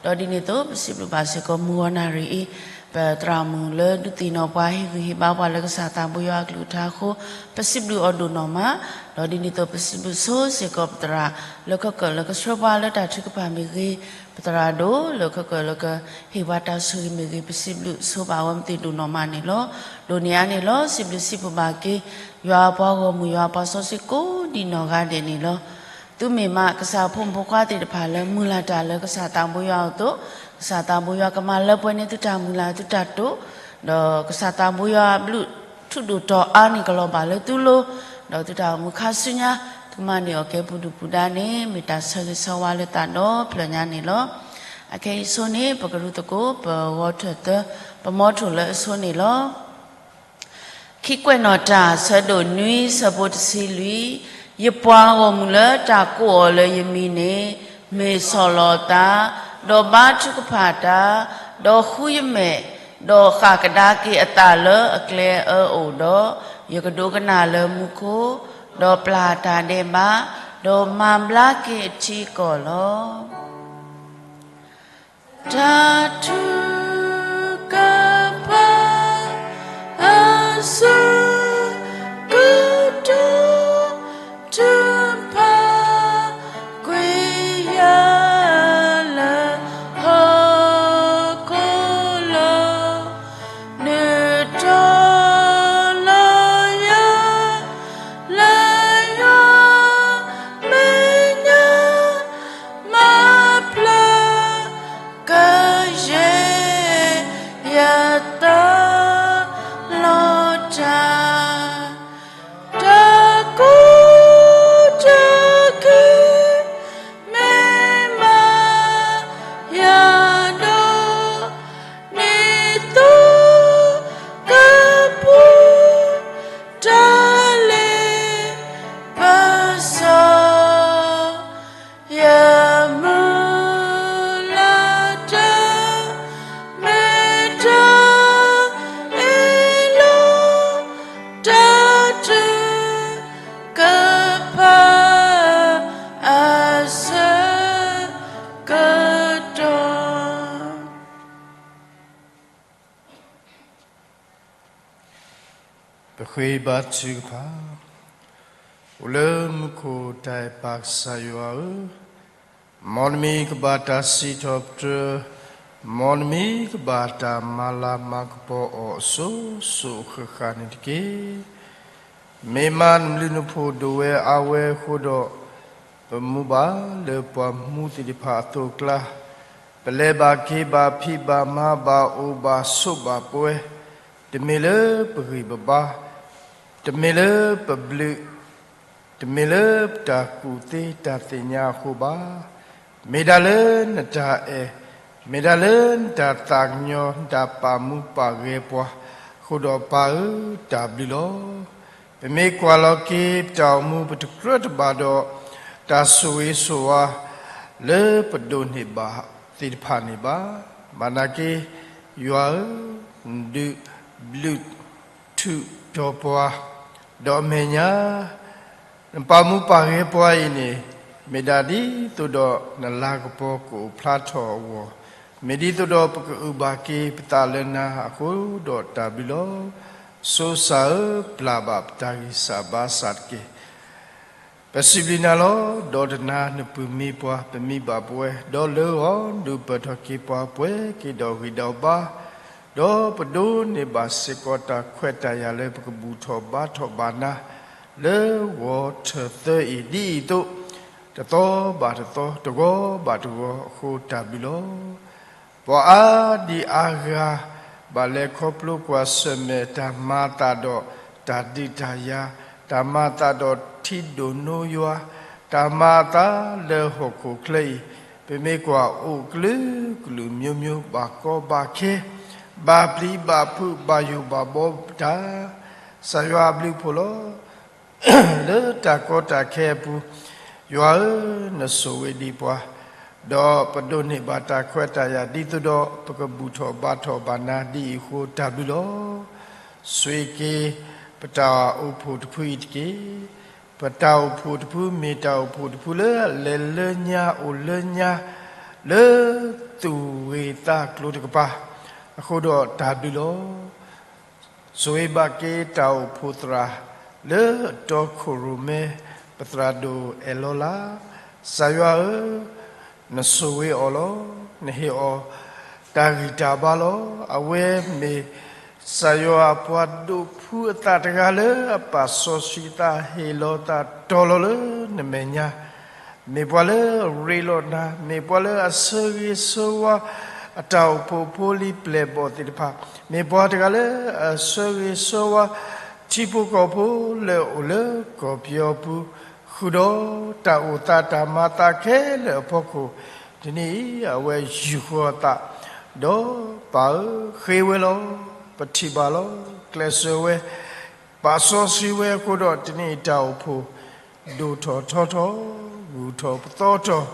ၤ. ဒီးဒ်န့ၣ်အသိး ပစံးဘျုးဘၣ်စ့ၢ်ကီးမုၢ်ဂီၤနၣ်ရံၣ်အံၤ ပသရၣ်မုၣ်လၢဒုးသ့ၣ်နီၣ်ပှၤ ဟ့ၣ်ဂံၢ်ဟ့ၣ်ဘါပှၤလၢကစၢ်သးဘိယွၤအကလုၢ်ကထါအဃိ ပစံးဘျုးအီၤဒိၣ်နီၢ်မး, ဒီးဒ်န့ၣ်အသိး ပစံးဘျုးဆိစ့ၢ်ကီးပသရၣ် လၢခဲကၢၣ်လၢကဆှၢပှၤလၢတၢ်ထုကဖၣ်မ့ၢ်ဂ့ၤ, ပသရၣ်ဒိၣ်လၢခဲကၢၣ်လၢကဟ့ၣ်ပှၤတၢ်ဆိၣ်ဂ့ၤမ့ၢ်ဂ့ၤ ပစံးဘျုးဆိဘၣ်ဝဲမ့ၢ်သ့ၣ်ဒိၣ်နီၢ်မးန့ၣ်လီၤ. ဒိၣ်န့ၢ်အါန့ၣ်လီၤ စံးဘျုးစံးဖှိၣ်ဘၣ်က့ၤ ယွၤအပှၤဂီၢ်မုၢ် ယွၤအပှၤစီဆှံကိးဒံးနီၢ်ဂၤဒဲးန့ၣ်လီၤ. သုမ့ၢ်မးကစၢ်ဖိမုၣ်ဖိခွါသ့ၣ်တဖၣ်လၢမုၢ်လၢ်တၢ်လၢကစၢ်သးဘိယွၤအသိး, ကစၢ်သးဘိယွၤကမၤလၢပှဲၤန့ၢ်သုတၢ်မုၢ်လၢ်သုတၢ်တိာ်, ဒီးကစၢ်သးဘိယွၤဘျုးထူးဒိၣ်တီၤအါန့ၢ်ကလီၤဘၣ်လၢသုလိၤ, ဒီးသုတၢ်အိၣ်မူခါဆူညါ သုမၤန့ၢ်အီၣ်ကဲပူၤဒုၣ်ပူၤဒါန့ၣ် မ့ၢ်တၢ်ဆၢဂ့ၤဆၢဝါလၢသးဒီဖျၢၣ်ညါန့ၣ်လီၤ. အခဲအံၤဆိန့ၣ် ပကရူၢ်သကိး ပဂီၤထၢၣ်သၢ ပမီထိၣ်လၢအဆိန့ၣ်လီၤ. ခံကွဲးနီၣ်တၢ် ဆၢဒိၣ်နွံ ဆၢဖိတဆံလွံၢ်, ယပှၤဂီၢ်မုၢ်လၢတၢ်ကိးအီၤလၢယမံၤန့ၣ် မ့ၢ်ဆီၣ်လီၤအသး, ဒီးဘါထုကဖၣ်တၢ်, ဒီးဃုယမဲာ်, ဒီးဃၣ်ကဒါက့ၤအသးလၢအကျဲအၢအိၣ်ဒီး, ယကဒိကနၣ်လၢမူခိၣ်, ဒီးပျၢ်တၢ်ဒဲးဘး, ဒီးမၤဘျါက့ၤအထံအကီၢ်လီၤ. တၢ်ထုကဖၣ် အဆၢကတီၢ် ထုကဖၣ်ကွံာ်ယၤလၢဟီၣ်ခိၣ်လီၤ. နုာ်ထီၣ်လီၤယၤ လၢယွၤမဲာ်ညါ မၤဖျါကယဲၢ် ယသးလီၤတၢ် တၢ်ကူၣ်တၢ်က့ၢ် မ့ၢ်မၤယၤဒီး ဒ်သိးကပူၤတၢ်လ့ပစီ ယမုၢ်လၢ်တၢ် မ့ၢ်တၢ်အ့ၣ်လိာ် တၢ်ထုကဖၣ် အဆၢကတီၢ် ပဃ့ဘါထုကဖၣ်. အိၣ်လၢမူခိၣ်တၢ်အဲၣ်ပၢ်ကစၢ်ယွၤဧၢ, မ်နမံၤကဘၣ်တၢ်စံးထီၣ်ပတြၢၤ, မ်နမံၤကဘၣ်တၢ်မၤလၤမၤကပီၤအီၤအစိၤစိၤအဃၣ်ဃၣ်န့ၣ်တက့ၢ်. မ့ၢ်မးနဘျုးနဖှိၣ်ဒိၣ်ဝဲအါဝဲအဃိဒီး, ပမူဘၣ်လၢပှၤမူသ့ၣ်တဖၣ်အသိးအကျါ, ပလဲၤဘၣ်က့ၤဘၣ်ဖံးဘၣ်မၤဘၣ်အိၣ်ဘၣ်ဆိးဘၣ်ပဝဲ, တမ့ၢ်လၢပဂံၢ်ပဘါ, တမ့ၢ်လၢပဘျုး, တမ့ၢ်လၢပတၢ်ကူၣ်သ့တၢ်သ့ၣ်ညါအဃိဘၣ်. မ့ၢ်ဒၣ်လၢနတၢ်အဲၣ်, မ့ၢ်ဒၣ်လၢနတၢ်သးကညီၤ နတၢ်ပာ်မူပာ်ဂဲၤပှၤ, အဃိဒီးပၢ်ဧၢ, တၢ်ဘျုးလီၤ. ပမ့ၢ်ကွၢ်လီၤက့ၤပတၢ်အိၣ်မူ ပတကြၢးတဘၣ်ဒီး တၢ်ဆိၣ်ဂ့ၤဆိၣ်ဝါ လၢပဒိးန့ၢ်ဘၣ်သ့ၣ်တဖၣ်န့ၣ်ဘၣ်. ဘၣ်နာ်က့ ယွၤဧၢ, ဒုးဘျုးထူးတီၤပှၤ, ဒီးအမဲာ်ညါ နပာ်မူပာ်ဂဲၤပှၤအံၤန့ၣ်, မ့ၢ်ဒၣ်ဒ်သိးဒီးနလၤကပီၤကအိၣ်ဖျါထီၣ်အဂီၢ်, မ့ၢ်ဒ်သိးဒီးပကအုၣ်ဘၣ်က့ၤပသးလၢနၤအဃိဒီးတၢ်ဘျုးလီၤ. ဆိစၢ်ဧၢ, ပျၢ်ဘၣ်ပတၢ်ဂံၢ်စၢ်ဘါစၢ်တက့ၢ်. ပစံးဘျုးနၤလီၤ. ဒီးတနၤနပုၢ်မံပှၤ ပမံဘၣ်ပဝဲ, ဒီးလၢဂီၤဒုးပၢၢ်ထီၣ်က့ၤပှၤ ပှဲၤက့ၤဒီးဂံၢ်ဒီးဘါ, ဒီးပဒိးန့ၢ်ဘၣ်စ့ၢ်ကီးတၢ်ခွဲးတၢ်ယာ်လၢပကဘူၣ်ထီၣ်ဘါထီၣ်ဘၣ်နၤ လၢဂီၤထၢၣ်သၢအံၤ ဒ်အံၤအသိး, တသီဘၣ်တသီ, တဂီၤဘၣ်တဂီၤအဃိတၢ်ဘျုးလီၤ. ပှၤအါဒံအါဂၤ ဘၣ်လဲၤခီဖျိကွၢ်ဆၢၣ်မဲာ်တၢ်မၤအသးဒီးတၢ်ဒုးတၢ်ယၤ, တၢ်မၤအသးဒီးထံဒိၣ်နိယွၤ, တၢ်မၤအသးလၢဟီၣ်ခိၣ်ချၢအံၤ, ပမ့ၢ်ကွၢ်အိၣ်ကလုာ်ကလုာ်မျိုးမျိုး ဘၣ်ကီဘၣ်ခဲ, ဘၣ်ပျံၤဘၣ်ဖုး ဘၣ်ယိၣ်ဘၣ်ဘီပတၢ်, ကစၢ်ယွၤအဘျုးအဖှိၣ်လီၤ. လၢတၢ်ကီတၢ်ခဲအပူၤ, ယွၤဧၢ, နဆိၣ်ဂ့ၤဒံးပှၤ, ဒီးပဒိးန့ၢ်ဘၣ်တၢ်ခွဲးတၢ်ယာ် ဒ်သိးဒီးပကဘူၣ်ထီၣ်ဘါထီၣ်ဘၣ်နၤ ဒ်အံၤအဃိတၢ်ဘျုးလီၤ. ဆိၣ်ဂ့ၤက့ၤပတၢ်အိၣ်ဖှိၣ်တဖုအံၤတက့ၢ်. ပတၢ်အိၣ်ဖှိၣ်တဖု မ့ၢ်တၢ်အိၣ်ဖှိၣ်တဖုလၢအလဲၤလၢညါအိၣ်လၢညါ လၢသူၣ်ဂ့ၤသးကျိၤတကပၤ, အဃိဒီးတၢ်ဘျုးလီၤ. ဆိၣ်ဂ့ၤဘၣ်က့ၤတၢ်အိၣ်ဖှိၣ်သရၣ် လၢအတီခိၣ်ရိၣ်မဲ ပသရၣ်ဒိၣ်အဲၣ်လီၤလး, ကစၢ်ယွၤဧၢ, နဆိၣ်ဂ့ၤအီၤလီၤ. နဟ့ၣ်အီၤတၢ်ဂံၢ်တၢ်ဘါလီၤ. အဝဲမ့ၢ်ကစၢ်ယွၤအပှၤဒိးဖှူအသးတဂၤလၢအပာ်စီဆှံအသး ဟ့ၣ်လီၤသးတီၤလီၤလၢနမဲာ်ညါ မ့ၢ်ပှၤလၢအရ့လိာ်နၤ, မ့ၢ်ပှၤလၢအဆၢဂ့ၤဆၢဝါ အတၢ်အိၣ်ဖှိၣ်ဖိလံၤပျဲၢ်ဘီၣ်သ့ၣ်တဖၣ်, မ့ၢ်ပှၤတဂၤလၢအဆၢဂ့ၤဆၢဝါ ထံဖိကီၢ်ဖိလၢအအိၣ်လၢကီၢ်ပယီၤပူၤ, ဃုာ်ဒီးတၢ်အိၣ်သးတၢ်မၤသးခဲလၢာ်အဖီခိၣ်, တနံၤအံၤ အဝဲယူာ်ဃီၤအသး, ဒီးပၢ်ဧၢ, ဃ့ဝဲလီၤ. ပထံၣ်ဘၣ်လီၤ. ကျဲးစၢးဝဲ ပာ်စီဆှံဝဲအဃိဒီး တနံၤအံၤတၢ်အိၣ်ဖှိၣ် ဒိၣ်ထီၣ်ထီထီၣ်, ဂုၢ်ထီၣ်ပသီထီၣ်,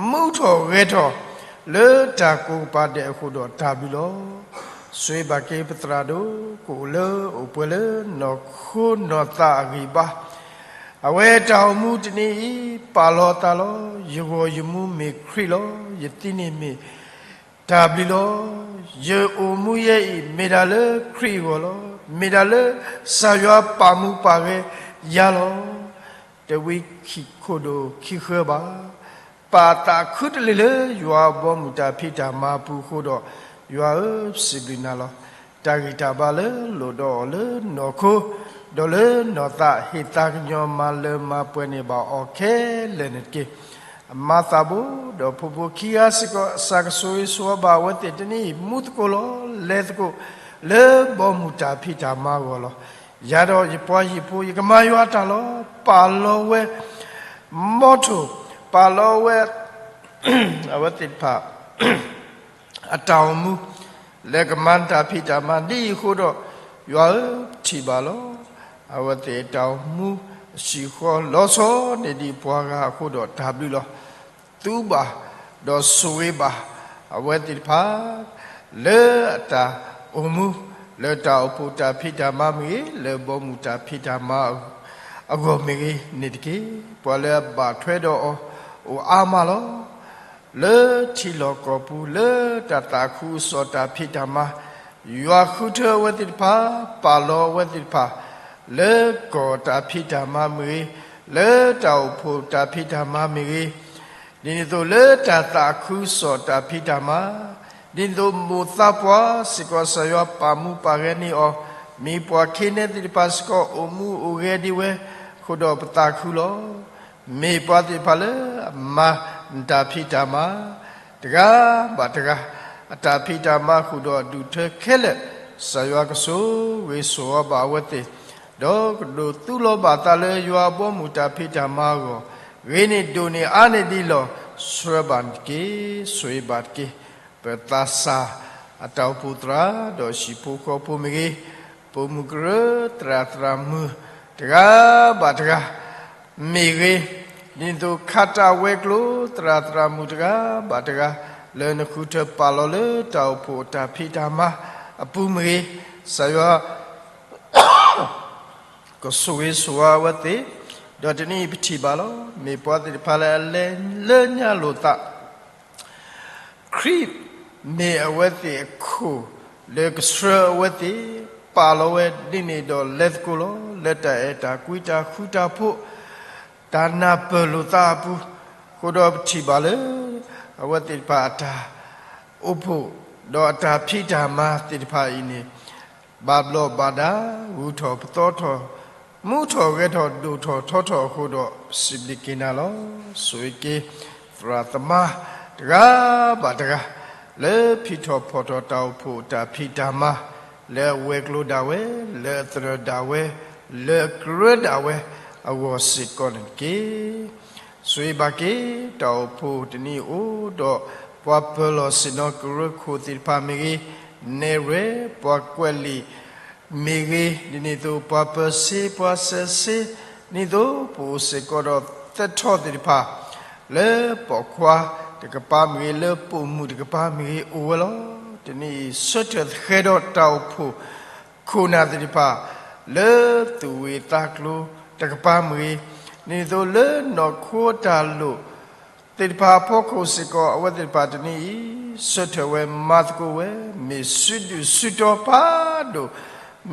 မူထီၣ်ဂဲၤထီၣ် လၢတၢ်ကိးကပၤဒဲးအဃိဒီးတၢ်ဘျုးလီၤ. ဆိၣ်ဂ့ၤဘၣ်က့ၤပသရၣ်ဒိၣ် ကအိၣ်လၢအိၣ်ပှဲၤလၢနီၢ်ခိနီၢ်သးအဂံၢ်ဘါ, အဝဲတၢ်အိၣ်မူတနံၤအံၤ ပာ်လီၤအသးလီၤ. ယဂီၢ်ယမူမ့ၢ်ခရံာ်လီၤ. ယသံန့ၣ်မ့ၢ် တၢ်ဘျုးလီၤ. ယအိၣ်မူယဲအံၤ မ့ၢ်ဒၣ်လၢခရံာ်အဂီၢ်လီၤ. မ့ၢ်ဒၣ်လၢကစၢ်ယွၤပာ်မူပာ်ဂဲၤယၤလီၤ. တဝံခိၣ်ဒိၣ်ခံဃၢဘၣ်. ပာ်သးခုတလ့ၢ်လၢယွၤအဘီအမုၢ်တၢ်ဖံးတၢ်မၤအပူၤအဃိဒီး, ယွၤဧၢ, ပစံးဘျုးနၤလီၤ. တၢ်ဂံၢ်တၢ်ဘါလၢလိၣ်ဒီးအီၤလၢနီၢ်ခိ, ဒီးလၢနီၢ်သးဟ့ၣ်သးကညီၤမၤလၢမၤပှဲၤန့ၢ်ဘၣ်အီၤခဲလၢာ်န့ၣ်တက့ၢ်. အမါသးဘိ ဒီးဖိဖိခံဂၤစ့ၢ်ကီး ကစၢ်ကဆိၣ်ဂ့ၤဆိၣ်ဝါဘၣ်အဝဲသ့ၣ်တနံၤအံၤ မူသကိးလီၤ လဲၤသကိး လၢဘီမုၢ်တၢ်ဖံးတၢ်မၤအဂီၢ်လီၤ. ယၤဒီးယပှၤဟံၣ်ဖိ ယကမၤယွၤတၢ်လီၤ. ပာ်လီၤဝဲ မီထိၣ်, ပာ်လီၤဝဲ အဝဲသ့ၣ်တဖၣ် အတၢ်အိၣ်မူ လၢကမၤတၢ်ဖံးတၢ်မၤဒ်အံၤအဃိဒီး, ယွၤဧၢ, ထံၣ်ဘၣ်လီၤ. အဝဲသ့ၣ်အတၢ်အိၣ်မူ အဆံးဃီလီၤဆီန့ၢ်ဒံးပှၤဂၤအဃိဒီးတၢ်ဘျုးလီၤ. သူဘၣ်, ဒီးဆိၣ်ဂ့ၤဘၣ် အဝဲသ့ၣ်တဖၣ် လၢအတၢ်အိၣ်မူ လၢတၢ်အိၣ်ဖှိၣ်တၢ်ဖံးတၢ်မၤမ့ၢ်ဂ့ၤ, လၢဘီမုၢ်တၢ်ဖံးတၢ်မၤအဂီၢ်မ့ၢ်ဂ့ၤန့ၣ်တက့ၢ်. ပှၤလၢအဘၣ်ထွဲဒီးအီၤ အိၣ်အါမးလီၤ. လၢထံလီၢ်ကီၢ်ပူၤ လၢတၢ်သးခုကစီၣ်တၢ်ဖံးတၢ်မၤ, ယွၤဃုထၢအဝဲသ့ၣ်တဖၣ်, ပာ်လီၤအဝဲသ့ၣ်တဖၣ် လၢကီၢ်တၢ်ဖံးတၢ်မၤမ့ၢ်ဂ့ၤ, လၢတၢ်အိၣ်ဖှိၣ်တၢ်ဖံးတၢ်မၤမ့ၢ်ဂ့ၤ, ဒ်န့ၣ်အသိးလၢတၢ်သးခုကစီၣ်တၢ်ဖံးတၢ်မၤ, ဒ်န့ၣ်အသိးမိၢ်သးပှၢ်စ့ၢ်ကီး ကစၢ်ယွၤပာ်မူပာ်ဂဲၤန့ၢ်အီၤ, မ့ၢ်ပှၤခံနဲသ့ၣ်တဖၣ်စ့ၢ်ကီး အိၣ်မူအိၣ်ဂဲၤဒံးဝဲ, အဃိဒီးပသးခုလီၤ. မ့ၢ်ပှၤသ့ၣ်တဖၣ်လၢအမၤနတၢ်ဖံးတၢ်မၤ တဂၤဘၣ်တဂၤ အတၢ်ဖံးတၢ်မၤဃုာ်ဒီးအဒူၣ်အထၢခဲလၢာ်, ကစၢ်ယွၤကဆိၣ်ဂ့ၤဆိၣ်ဝါဘၣ်အဝဲသ့ၣ်, ဒီးကဒိးသူလီၤဘၣ်အသးလၢယွၤအဘီအမုၢ်တၢ်ဖံးတၢ်မၤအဂီၢ်, ဂ့ၤန့ၢ်ဒိၣ်န့ၢ်အါန့ၢ်ဒ်လီၤ. ဆှၢဘၣ်နတက့ၢ်, ဆိၣ်ဂ့ၤဘၣ်တက့ၢ်. ပသးစၢ်အတၢ်အိၣ်ဖှိၣ်သရၣ် ဒီးဟံၣ်ဖိဃီဖိမ့ၢ်ဂ့ၤ, ပိာ်မုၣ်ကရၢသရၣ်သရၣ်မုၣ် တဂၤဘၣ်တဂၤ မ့ၢ်ဂ့ၤ, ဒ်သိးခးတၢ်ဝဲၤကျိၤ သရၣ်သရၣ်မုၣ်တဂၤဘၣ်တဂၤ လၢနဃုထၢပာ်လီၤလၢတၢ်အိၣ်ဖှိၣ်အတၢ်ဖံးတၢ်မၤအပူၤမ့ၢ်ဂ့ၤ, ကစၢ်ယွၤ ကဆိၣ်ဂ့ၤဆိၣ်ဝါအဝဲသ့ၣ်, ဒီးတနံၤအံၤပထံၣ်ဘၣ်လီၤ. မ့ၢ်ပှၤသ့ၣ်တဖၣ်လၢအလဲၤလၢညါလိာ်သး ခရံာ်မ့ၢ်အဝဲသ့ၣ်အခိၣ်လၢကဆှၢအဝဲသ့ၣ်, ပာ်လီၤဝဲဒ်န့ၣ်ဒီးလဲၤသကိးလီၤ. လၢတၢ်အဲၣ်တၢ်ကွံတၢ်ဃူတၢ်ဖိး တၢ်နၢ်ပၢၢ်လိာ်သးအပူၤ, အဃိဒီးပထံၣ်ဘၣ်လၢ အဝဲသ့ၣ်တဖၣ်အတၢ်အိၣ်ဖှိၣ် ဒီးအတၢ်ဖံးတၢ်မၤသ့ၣ်တဖၣ်အံၤန့ၣ် ဘၣ်ဘျီးဘၣ်ဒါ ဂုၤထီၣ်ပသီထီၣ် မူထီၣ်ဂဲၤထီၣ်ဒိၣ်ထီၣ်ထီထီၣ်အဃိဒီး ပစံးဘျုးက့ၤနၤလီၤ. ဆိၣ်ဂ့ၤက့ၤ သရၣ်သမါ တဂၤဘၣ်တဂၤ လၢဖံးထီၣ်ဖီၣ်ထီၣ်တၢ်အိၣ်ဖှိၣ်တၢ်ဖံးတၢ်မၤ လၢအဝဲၤကျိၤဒၣ်ဝဲ, လၢအသရၢၣ်ဒၣ်ဝဲ, လၢအကရၢဒၣ်ဝဲ အဂီၢ်စ့ၢ်ကီးန့ၣ်တက့ၢ်. ဆိၣ်ဂ့ၤဘၣ်က့ၤ တၢ်အိၣ်ဖှိၣ်တနံၤအံၤအိၣ်ဒီး ပှၤပၢၤလီၢ်ဆ့ၣ်နီၤကရၢခိၣ်သ့ၣ်တဖၣ်မ့ၢ်ဂ့ၤ, နဲၣ်ရွဲၣ် ပှၤကွဲးလံာ် မ့ၢ်ဂ့ၤ, ဒ်န့ၣ်အသိး ပှၤပၢၤစ့ ပှၤစဲးစ့, ဒ်န့ၣ်အသိး ပအိၣ်စ့ၢ်ကီးဒီးသၢထီၣ်သ့ၣ်တဖၣ် လၢပိာ်ခွါတကပၤမ့ၢ်ဂ့ၤ, လၢပိာ်မုၣ်တကပၤမ့ၢ်ဂ့ၤ အိၣ်ဝဲလီၤ. တနံၤအံၤ ဆၢထၢၣ်ဃဲၤဒီးတၢ်အိၣ်ဖှိၣ်ခိၣ်နၢ်သ့ၣ်တဖၣ် လၢသူၣ်ဝံၤသးကျိၤတကပၤမ့ၢ်ဂ့ၤ, ဒ်န့ၣ်အသိး လၢနီၢ်ခိတၢ်လိၣ် သ့ၣ်တဖၣ်အဖီခိၣ်စ့ၢ်ကီး အဝဲသ့ၣ်တဖၣ်တနံၤအံၤ ဆၢထၢၣ်ဝဲမၤသကိးဝဲ မ့ၢ်စုဒုၣ်စုတီၤဖးဒိၣ်,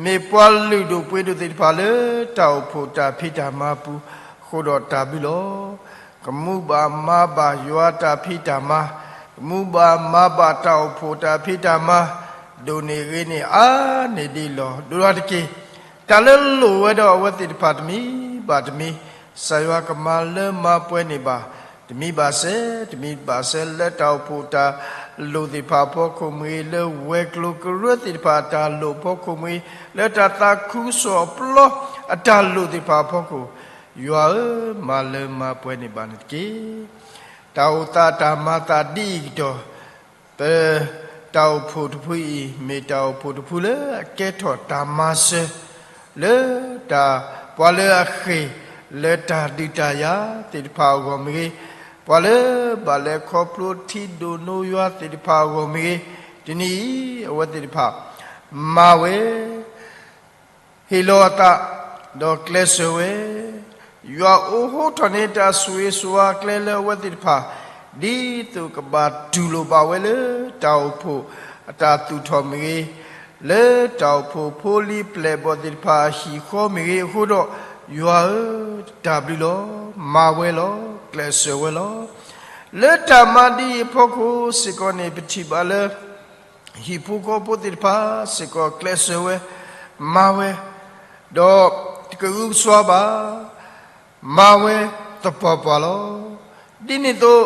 မ့ၢ်ပှၤလုၢ်ဒိၣ်ပှ့ၤဒိၣ်သ့ၣ်တဖၣ်လၢတၢ်အိၣ်ဖှိၣ်တၢ်ဖံးတၢ်မၤပူၤ ဃိဒီးတၢ်ဘျုးလီၤ. ကမူဘၣ်မၤဘၣ်ယွၤတၢ်ဖံးတၢ်မၤ, ကမူဘၣ်မၤဘၣ်တၢ်အိၣ်ဖှိၣ်တၢ်ဖံးတၢ်မၤ, ဒိၣ်န့ၢ်ဂ့ၤန့ၢ်အါန့ၢ်ဒ်လီၤ. ဒိၣ်လီၤတက့ၢ်. တၢ်လၢလိၣ်ဝဲဒီးအဝဲသ့ၣ်တဖၣ်တမံၤဘၣ်တမံၤ ကစၢ်ယွၤကမၤလၢမၤပှဲၤန့ၢ်ဘၣ် တမံၤဘၣ်စဲး တမံၤဘၣ်စဲး လၢတၢ်အိၣ်ဖှိၣ်တၢ်လိၣ်သ့ၣ်တဖၣ်အဖီခိၣ်မ့ၢ်ဂ့ၤ, လၢဝဲၤကျိၤကရၢသ့ၣ်တဖၣ်အတၢ်လိၣ်အဖီခိၣ်မ့ၢ်ဂ့ၤ, လၢတၢ်သးခုကစီၣ်အပျီအတၢ်လိၣ်သ့ၣ်တဖၣ်အဖီခိၣ်, ယွၤဧၢ, မၤလၢမၤပှဲၤန့ၢ်ဘၣ်န့ၣ်တက့ၢ်. တၢ်အိၣ်သးတၢ်မၤသးဒ်အံၤကတီၢ် ပတၢ်အိၣ်ဖှိၣ်တဖုအံၤ မ့ၢ်တၢ်အိၣ်ဖှိၣ်တဖုလၢအကဲထီၣ်တၢ်မၤစၢၤ လၢတၢ် ပှၤလၢအဃ့ၢ်လၢတၢ်ဒုးတၢ်ယၤသ့ၣ်တဖၣ်အဂီၢ်မ့ၢ်ဂ့ၤ, ပှၤလၢဘၣ်လဲၤခီဖျိထံဒိၣ်နိယွၤသ့ၣ်တဖၣ်အဂီၢ်မ့ၢ်ဂ့ၤ, တနံၤအံၤ အဝဲသ့ၣ်တဖၣ် မၤဝဲ ဟ့ၣ်လီၤအသး ဒီးကျဲးစၢးဝဲ, ယွၤအိးဟိထီၣ်န့ၢ်တၢ်ဆိၣ်ဂ့ၤဆိၣ်ဝါအကျဲလၢအဝဲသ့ၣ်တဖၣ်, ဒ်သိးကဘၣ်တူၢ်လိာ်ဘၣ်ဝဲလၢတၢ်အိၣ်ဖှိၣ်အတၢ်သူၣ်ထီၣ်မ့ၢ်ဂ့ၤ, လၢတၢ်အိၣ်ဖှိၣ်ဖိလံၤပျဲၢ်ဘီၣ်သ့ၣ်တဖၣ်အဟံၣ်ဃီမ့ၢ်ဂ့ၤအဃိဒီး, ယွၤဧၢ, တၢ်ဘျုးလီၤ, မၤဝဲလီၤ, ကျဲးစၢးဝဲလီၤ. လၢတၢ်မၤဒ်အံၤအဖီခိၣ်စ့ၢ်ကီးန့ၣ် ပထံၣ်ဘၣ်လၢ ဟံၣ်ဖိဃီဖိသ့ၣ်တဖၣ်စ့ၢ်ကီး ကျဲးစၢးဝဲ, မၤဝဲ, ဒီးတကအုကစွါဘၣ်, မၤဝဲသပှၢ်ပှၢ်လီၤ. ဒ်န့ၣ်အသိး,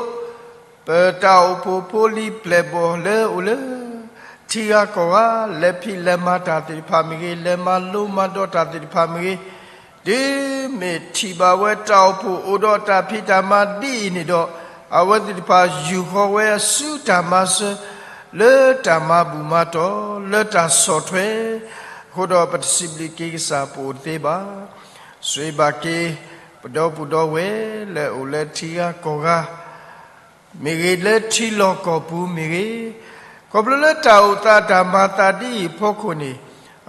ပတၢ်အိၣ်ဖှိၣ်ဖိလံၤပျဲၢ်ဘီၣ်လၢအိၣ်လၢ ထံဂၤကီၢ်ဂၤ လဲၤဖံးလဲၤမၤတၢ်သ့ၣ်တဖၣ်မ့ၢ်ဂ့ၤ, လဲၤမၤလိမၤဒိးတၢ်သ့ၣ်တဖၣ်မ့ၢ်ဂ့ၤ, တုၤမ့ၢ်ထံၣ်ဘၣ်ဝဲတၢ်အိၣ်ဖှိၣ်အိၣ်ဒီးတၢ်ဖံးတၢ်မၤဒ်အံၤန့ၣ်ဒီး, အဝဲသ့ၣ်တဖၣ်ယူာ်ဃီဝဲဆူတၢ်မၤစၢၤ လၢတၢ်မၤဘူၣ်မၤတီၢ် လၢတၢ်ဆီၣ်ထွဲ, အဃိဒီးပတစံးဘျုးက့ၤကစၢ်ပအိၣ်တသ့ဘၣ်. ဆိၣ်ဂ့ၤဘၣ်က့ၤ ပဒီပုၢ်ဒီဝဲၢ်လၢအိၣ်လၢထံဂၤကီၢ်ဂၤ မ့ၢ်ဂ့ၤ, လၢထံလီၢ်ကီၢ်ပူၤမ့ၢ်ဂ့ၤ, ခီဖျိလၢတၢ်အိၣ်သးတၢ်မၤသးဒ်အံၤအဖီခိၣ်န့ၣ်,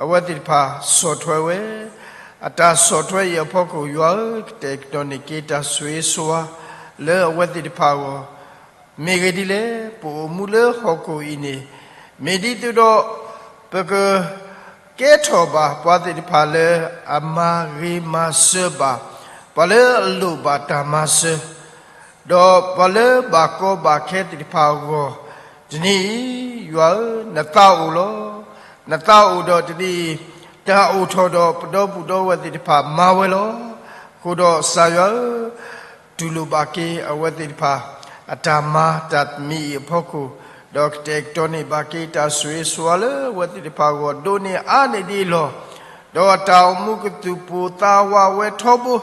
အဝဲသ့ၣ်တဖၣ်ဆီၣ်ထွဲဝဲ, အတၢ်ဆီၣ်ထွဲအံၤအဖီခိၣ် ယွၤဧၢ, ကတဲာ်ကတီၤန့ၢ်က့ၤတၢ်ဆိၣ်ဂ့ၤဆိၣ်ဝါ လၢအဝဲသ့ၣ်တဖၣ်အဂီၢ်, မ့ၢ်ဂ့ၤဒ်လဲၣ်, ပအိၣ်မူလၢဟီၣ်ခိၣ်အံၤန့ၣ်, မ့ၢ်ဒ်သိးဒီး ပက ကဲထီၣ်ဘၣ်ပှၤသ့ၣ်တဖၣ်လၢအမၤဂ့ၤမၤစၢၤဘၣ် ပှၤလၢအလိၣ်ဘၣ်တၢ်မၤစၢၤ, ဒီးပှၤလၢဘၣ်ကီဘၣ်ခဲသ့ၣ်တဖၣ်အဂီၢ်, တနံၤအံၤ ယွၤဧၢ, နသးအိၣ်လီၤ. နသးအိၣ်ဒီးတနံၤအံၤ တၢ်အိၣ်ထီၣ်ဒီးပဒီပုၢ်ဒီဝဲၢ်သ့ၣ်တဖၣ်မၤဝဲလီၤ. အဃိဒီးကစၢ်ယွၤဧၢ, တူၢ်လိာ်ဘၣ်က့ၤအဝဲသ့ၣ်တဖၣ် အတၢ်မၤတၢ်မံၤအံၤအဖီခိၣ်, ဒီးကတဲာ်ကတီၤန့ၢ်ဘၣ်က့ၤတၢ်ဆိၣ်ဂ့ၤဆိၣ်ဝါလၢအဝဲသ့ၣ်တဖၣ်အဂီၢ် ဒိၣ်န့ၢ်အါန့ၢ်ဒ်အံၤလီၤ. ဒီးတၢ်အိၣ်မူကသူၣ်ပိၢ်သးဝးဝဲထီဘိ,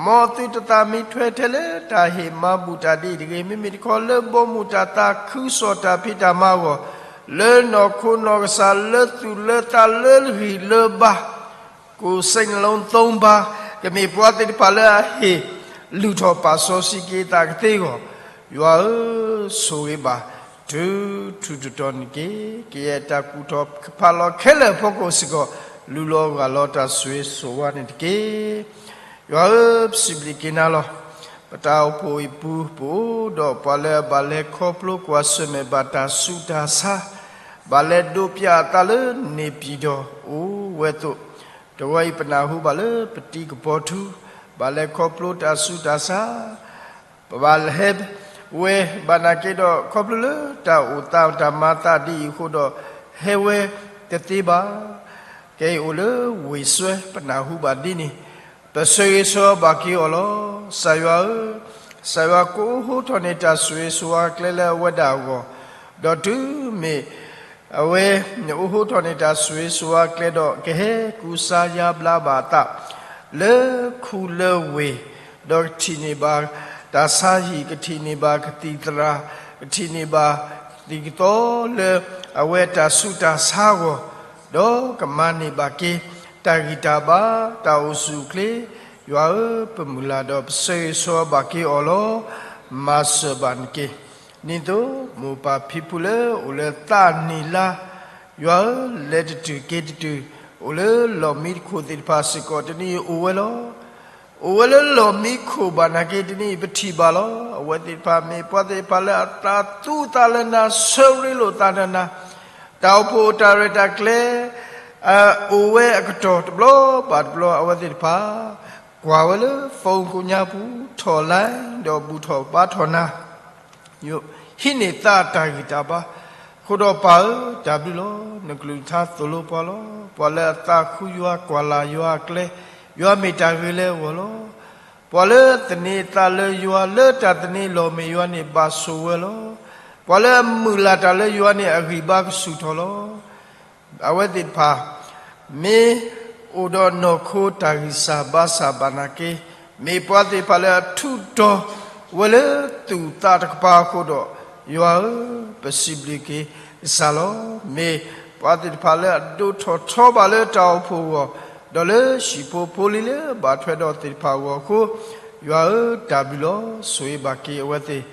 မ်သုတသးမံထွဲထဲလၢတၢ်ဟ့ၣ်မၤဘူၣ်တၢ်ဒ်အံၤတဂ့ၤ. မ့မ့ၢ်တခီလၢဘီမုၢ်တၢ်သးခုကစီၣ်တၢ်ဖံးတၢ်မၤအဂီၢ်, လၢနီၢ်ခိနီၢ်ကစၢ်လၢသူၣ်လၢသးလၢဂံၢ်လၢဘါ ကိးစိတ်နှလုံးသုံးပါး, ကမ့ၢ်ပှၤသ့ၣ်တဖၣ်လၢအဟ့ၣ်လုၢ်ထီၣ်ပာ်စီဆှံက့ၤအသးကသ့အဂီၢ်, ယွၤဧၢ, ဆိၣ်ဂ့ၤဘၣ် တုၤထူၣ်တတီၤန့ၣ်တက့ၢ်. ကယဲၢ်တၢ်ကူၣ်ထီၣ်ကဖးလီၤခဲလၢာ်အဖီခိၣ်စ့ၢ်ကီး, လူလီၤဂၢ်လီၤတၢ်ဆိၣ်ဂ့ၤဆိၣ်ဝါန့ၣ်တက့ၢ်. ယွၤဧၢ, ပစံးဘျုးက့ၤနၤလီၤ. ပတၢ်အိၣ်ဖှိၣ်အံၤပူၤ ပအိၣ်ဒီးပှၤလၢအဘၣ်လဲၤခီဖျိကွၢ်ဆၢၣ်မဲာ်ဘၣ်တၢ်ဆူးတၢ်ဆါ, ဘၣ်လဲၤဒိးပျၢ်အသးလၢန့ၣ်ပံၤဒီးအိၣ်ဝဲအသိး, တဂီၤအံၤပနၢ်ဟူဘၣ်လၢပတံၤကပီၤထူ, ဘၣ်လဲၤခီဖျိတၢ်ဆူးတၢ်ဆါ ပဘၣ်ဟဲဝဲဘၣ်နာ်က့ဒီး ခီဖျိလၢတၢ်အိၣ်သးတၢ်မၤသးဒ်အံၤအဃိဒီး ဟဲဝဲတသ့ဘၣ်. ခဲအံၤအိၣ်လၢဝ့ၢ်စွဲ ပနၢ်ဟူဘၣ်ဒ်န့ၣ်, ပဆၢဂ့ၤဆၢဝါဘၣ်က့ၤအီၤလီၤ. ကစၢ်ယွၤဧၢ, ကစၢ်ယွၤကအိးထီၣ်န့ၢ်တၢ်ဆိၣ်ဂ့ၤဆိၣ်ဝါကျဲလၢအဝဲဒၣ်အဂီၢ်, ဒီးတုၤမ့ၢ် အဝဲ နအိးထီၣ်န့ၢ်တၢ်ဆိၣ်ဂ့ၤဆိၣ်ဝါကျဲဒီး ကဟဲကူစါယါဘျါဘၣ်အသး လၢခူလၢဝ့ၢ်, ဒီးကထံၣ်န့ၢ်ဘၣ်တၢ်ဆါဟံၣ်, ကထံၣ်န့ၢ်ဘၣ်ကသံၣ်သရၣ်, ကထံၣ်န့ၢ်ဘၣ်ကသံၣ်ကသီလၢအဝဲတၢ်ဆူးတၢ်ဆါအဂီၢ်, ဒီးကမၤန့ၢ်ဘၣ်က့ၤ တၢ်ဂံၢ်တၢ်ဘါ တၢ်အိၣ်ဆူၣ်အိၣ်ချ့, ယွၤဧၢ, ပမုၢ်လၢ်ဒီးပဆၢဂ့ၤဆၢဝါဘၣ်က့ၤအီၤလီၤ. မၤစၢၤဘၣ်န့ၣ်တက့ၢ်. ဒ်သိးမိၢ်ပၢ်ဖံဖုလၢအိၣ်လၢသးနံၣ်လါ, ယွၤဧၢ, လဲၤတတုၤက့ၤတတုၤ, အိၣ်လၢလီၢ်မံခိၣ်သ့ၣ်တဖၣ်စ့ၢ်ကီး တနံၤအံၤအိၣ်ဝဲလီၤ. အိၣ်ဝဲလၢလီၢ်မံခိၣ်ဘၣ်နာ်က့ တနံၤအံၤပထံၣ်ဘၣ်လီၤ. အဝဲသ့ၣ်တဖၣ်မ့ၢ်ပှၤသ့ၣ်တဖၣ်လၢအသးသူသးလၢနၤ ဆၢရ့လိာ်သးဒီးနၤ, တၢ်အိၣ်ဖှိၣ်တၢ်ရဲၣ်တၢ်ကျဲၤ အိၣ်ဝဲအကတီၢ်တဘျီဘၣ်တဘျီ အဝဲသ့ၣ်တဖၣ် ကွၢ်ဝဲလၢ phone ကိညါပူၤ ထီၣ် line ဒီးဘူၣ်ထီၣ်ဘါထီၣ်နၤ ဟံးန့ၢ်သးတၢ်ဂံၢ်တၢ်ဘါ, အဃိဒီးပၢ်ဧၢ, တၢ်ဘျုးလီၤ. နကလုၢ်ကထါသိၣ်လိပှၤလီၤ. ပှၤလၢအသးဃုယွၤ ကွၢ်လၢ်ယွၤအကျဲ, ယွၤမ့ၢ်တၢ်ဂ့ၤလၢအဂီၢ်လီၤ. ပှၤလၢသန့ၤအသးလၢယွၤ လၢတၢ်သန့ၤလီၢ်မ့ၢ်ယွၤန့ၣ် ဘၣ်ဆိၣ်ဝဲလီၤ. ပှၤလၢအမုၢ်လၢ်တၢ်လၢယွၤန့ၣ် အဂံၢ်ဘါကဆူၣ်ထီၣ်လီၤ. အဝဲသ့ၣ်တဖၣ် မ့ၢ်အိၣ်ဒီးနီၢ်ခိတၢ်ဂံၢ်စၢ်ဘါစၢ်ဘၣ်နာ်က့, မ့ၢ်ပှၤသ့ၣ်တဖၣ်လၢအထူးတီၤဝဲလၢသူၣ်သးတကပၤအဃိဒီး, ယွၤဧၢ, ပစံးဘျုးက့ၤကစၢ်လီၤ. မ့ၢ်ပှၤသ့ၣ်တဖၣ်လၢအဒိးထီၣ်ထီဘၣ်လၢတၢ်အိၣ်ဖှိၣ်အဂီၢ်, ဒီးလၢဟံၣ်ဖိဖိလံၤလၢဘၣ်ထွဲဒီးသ့ၣ်တဖၣ်အဂီၢ်အဃိ, ယွၤဧၢ, တၢ်ဘျုးလီၤ. ဆိၣ်ဂ့ၤဘၣ်က့ၤအဝဲသ့ၣ်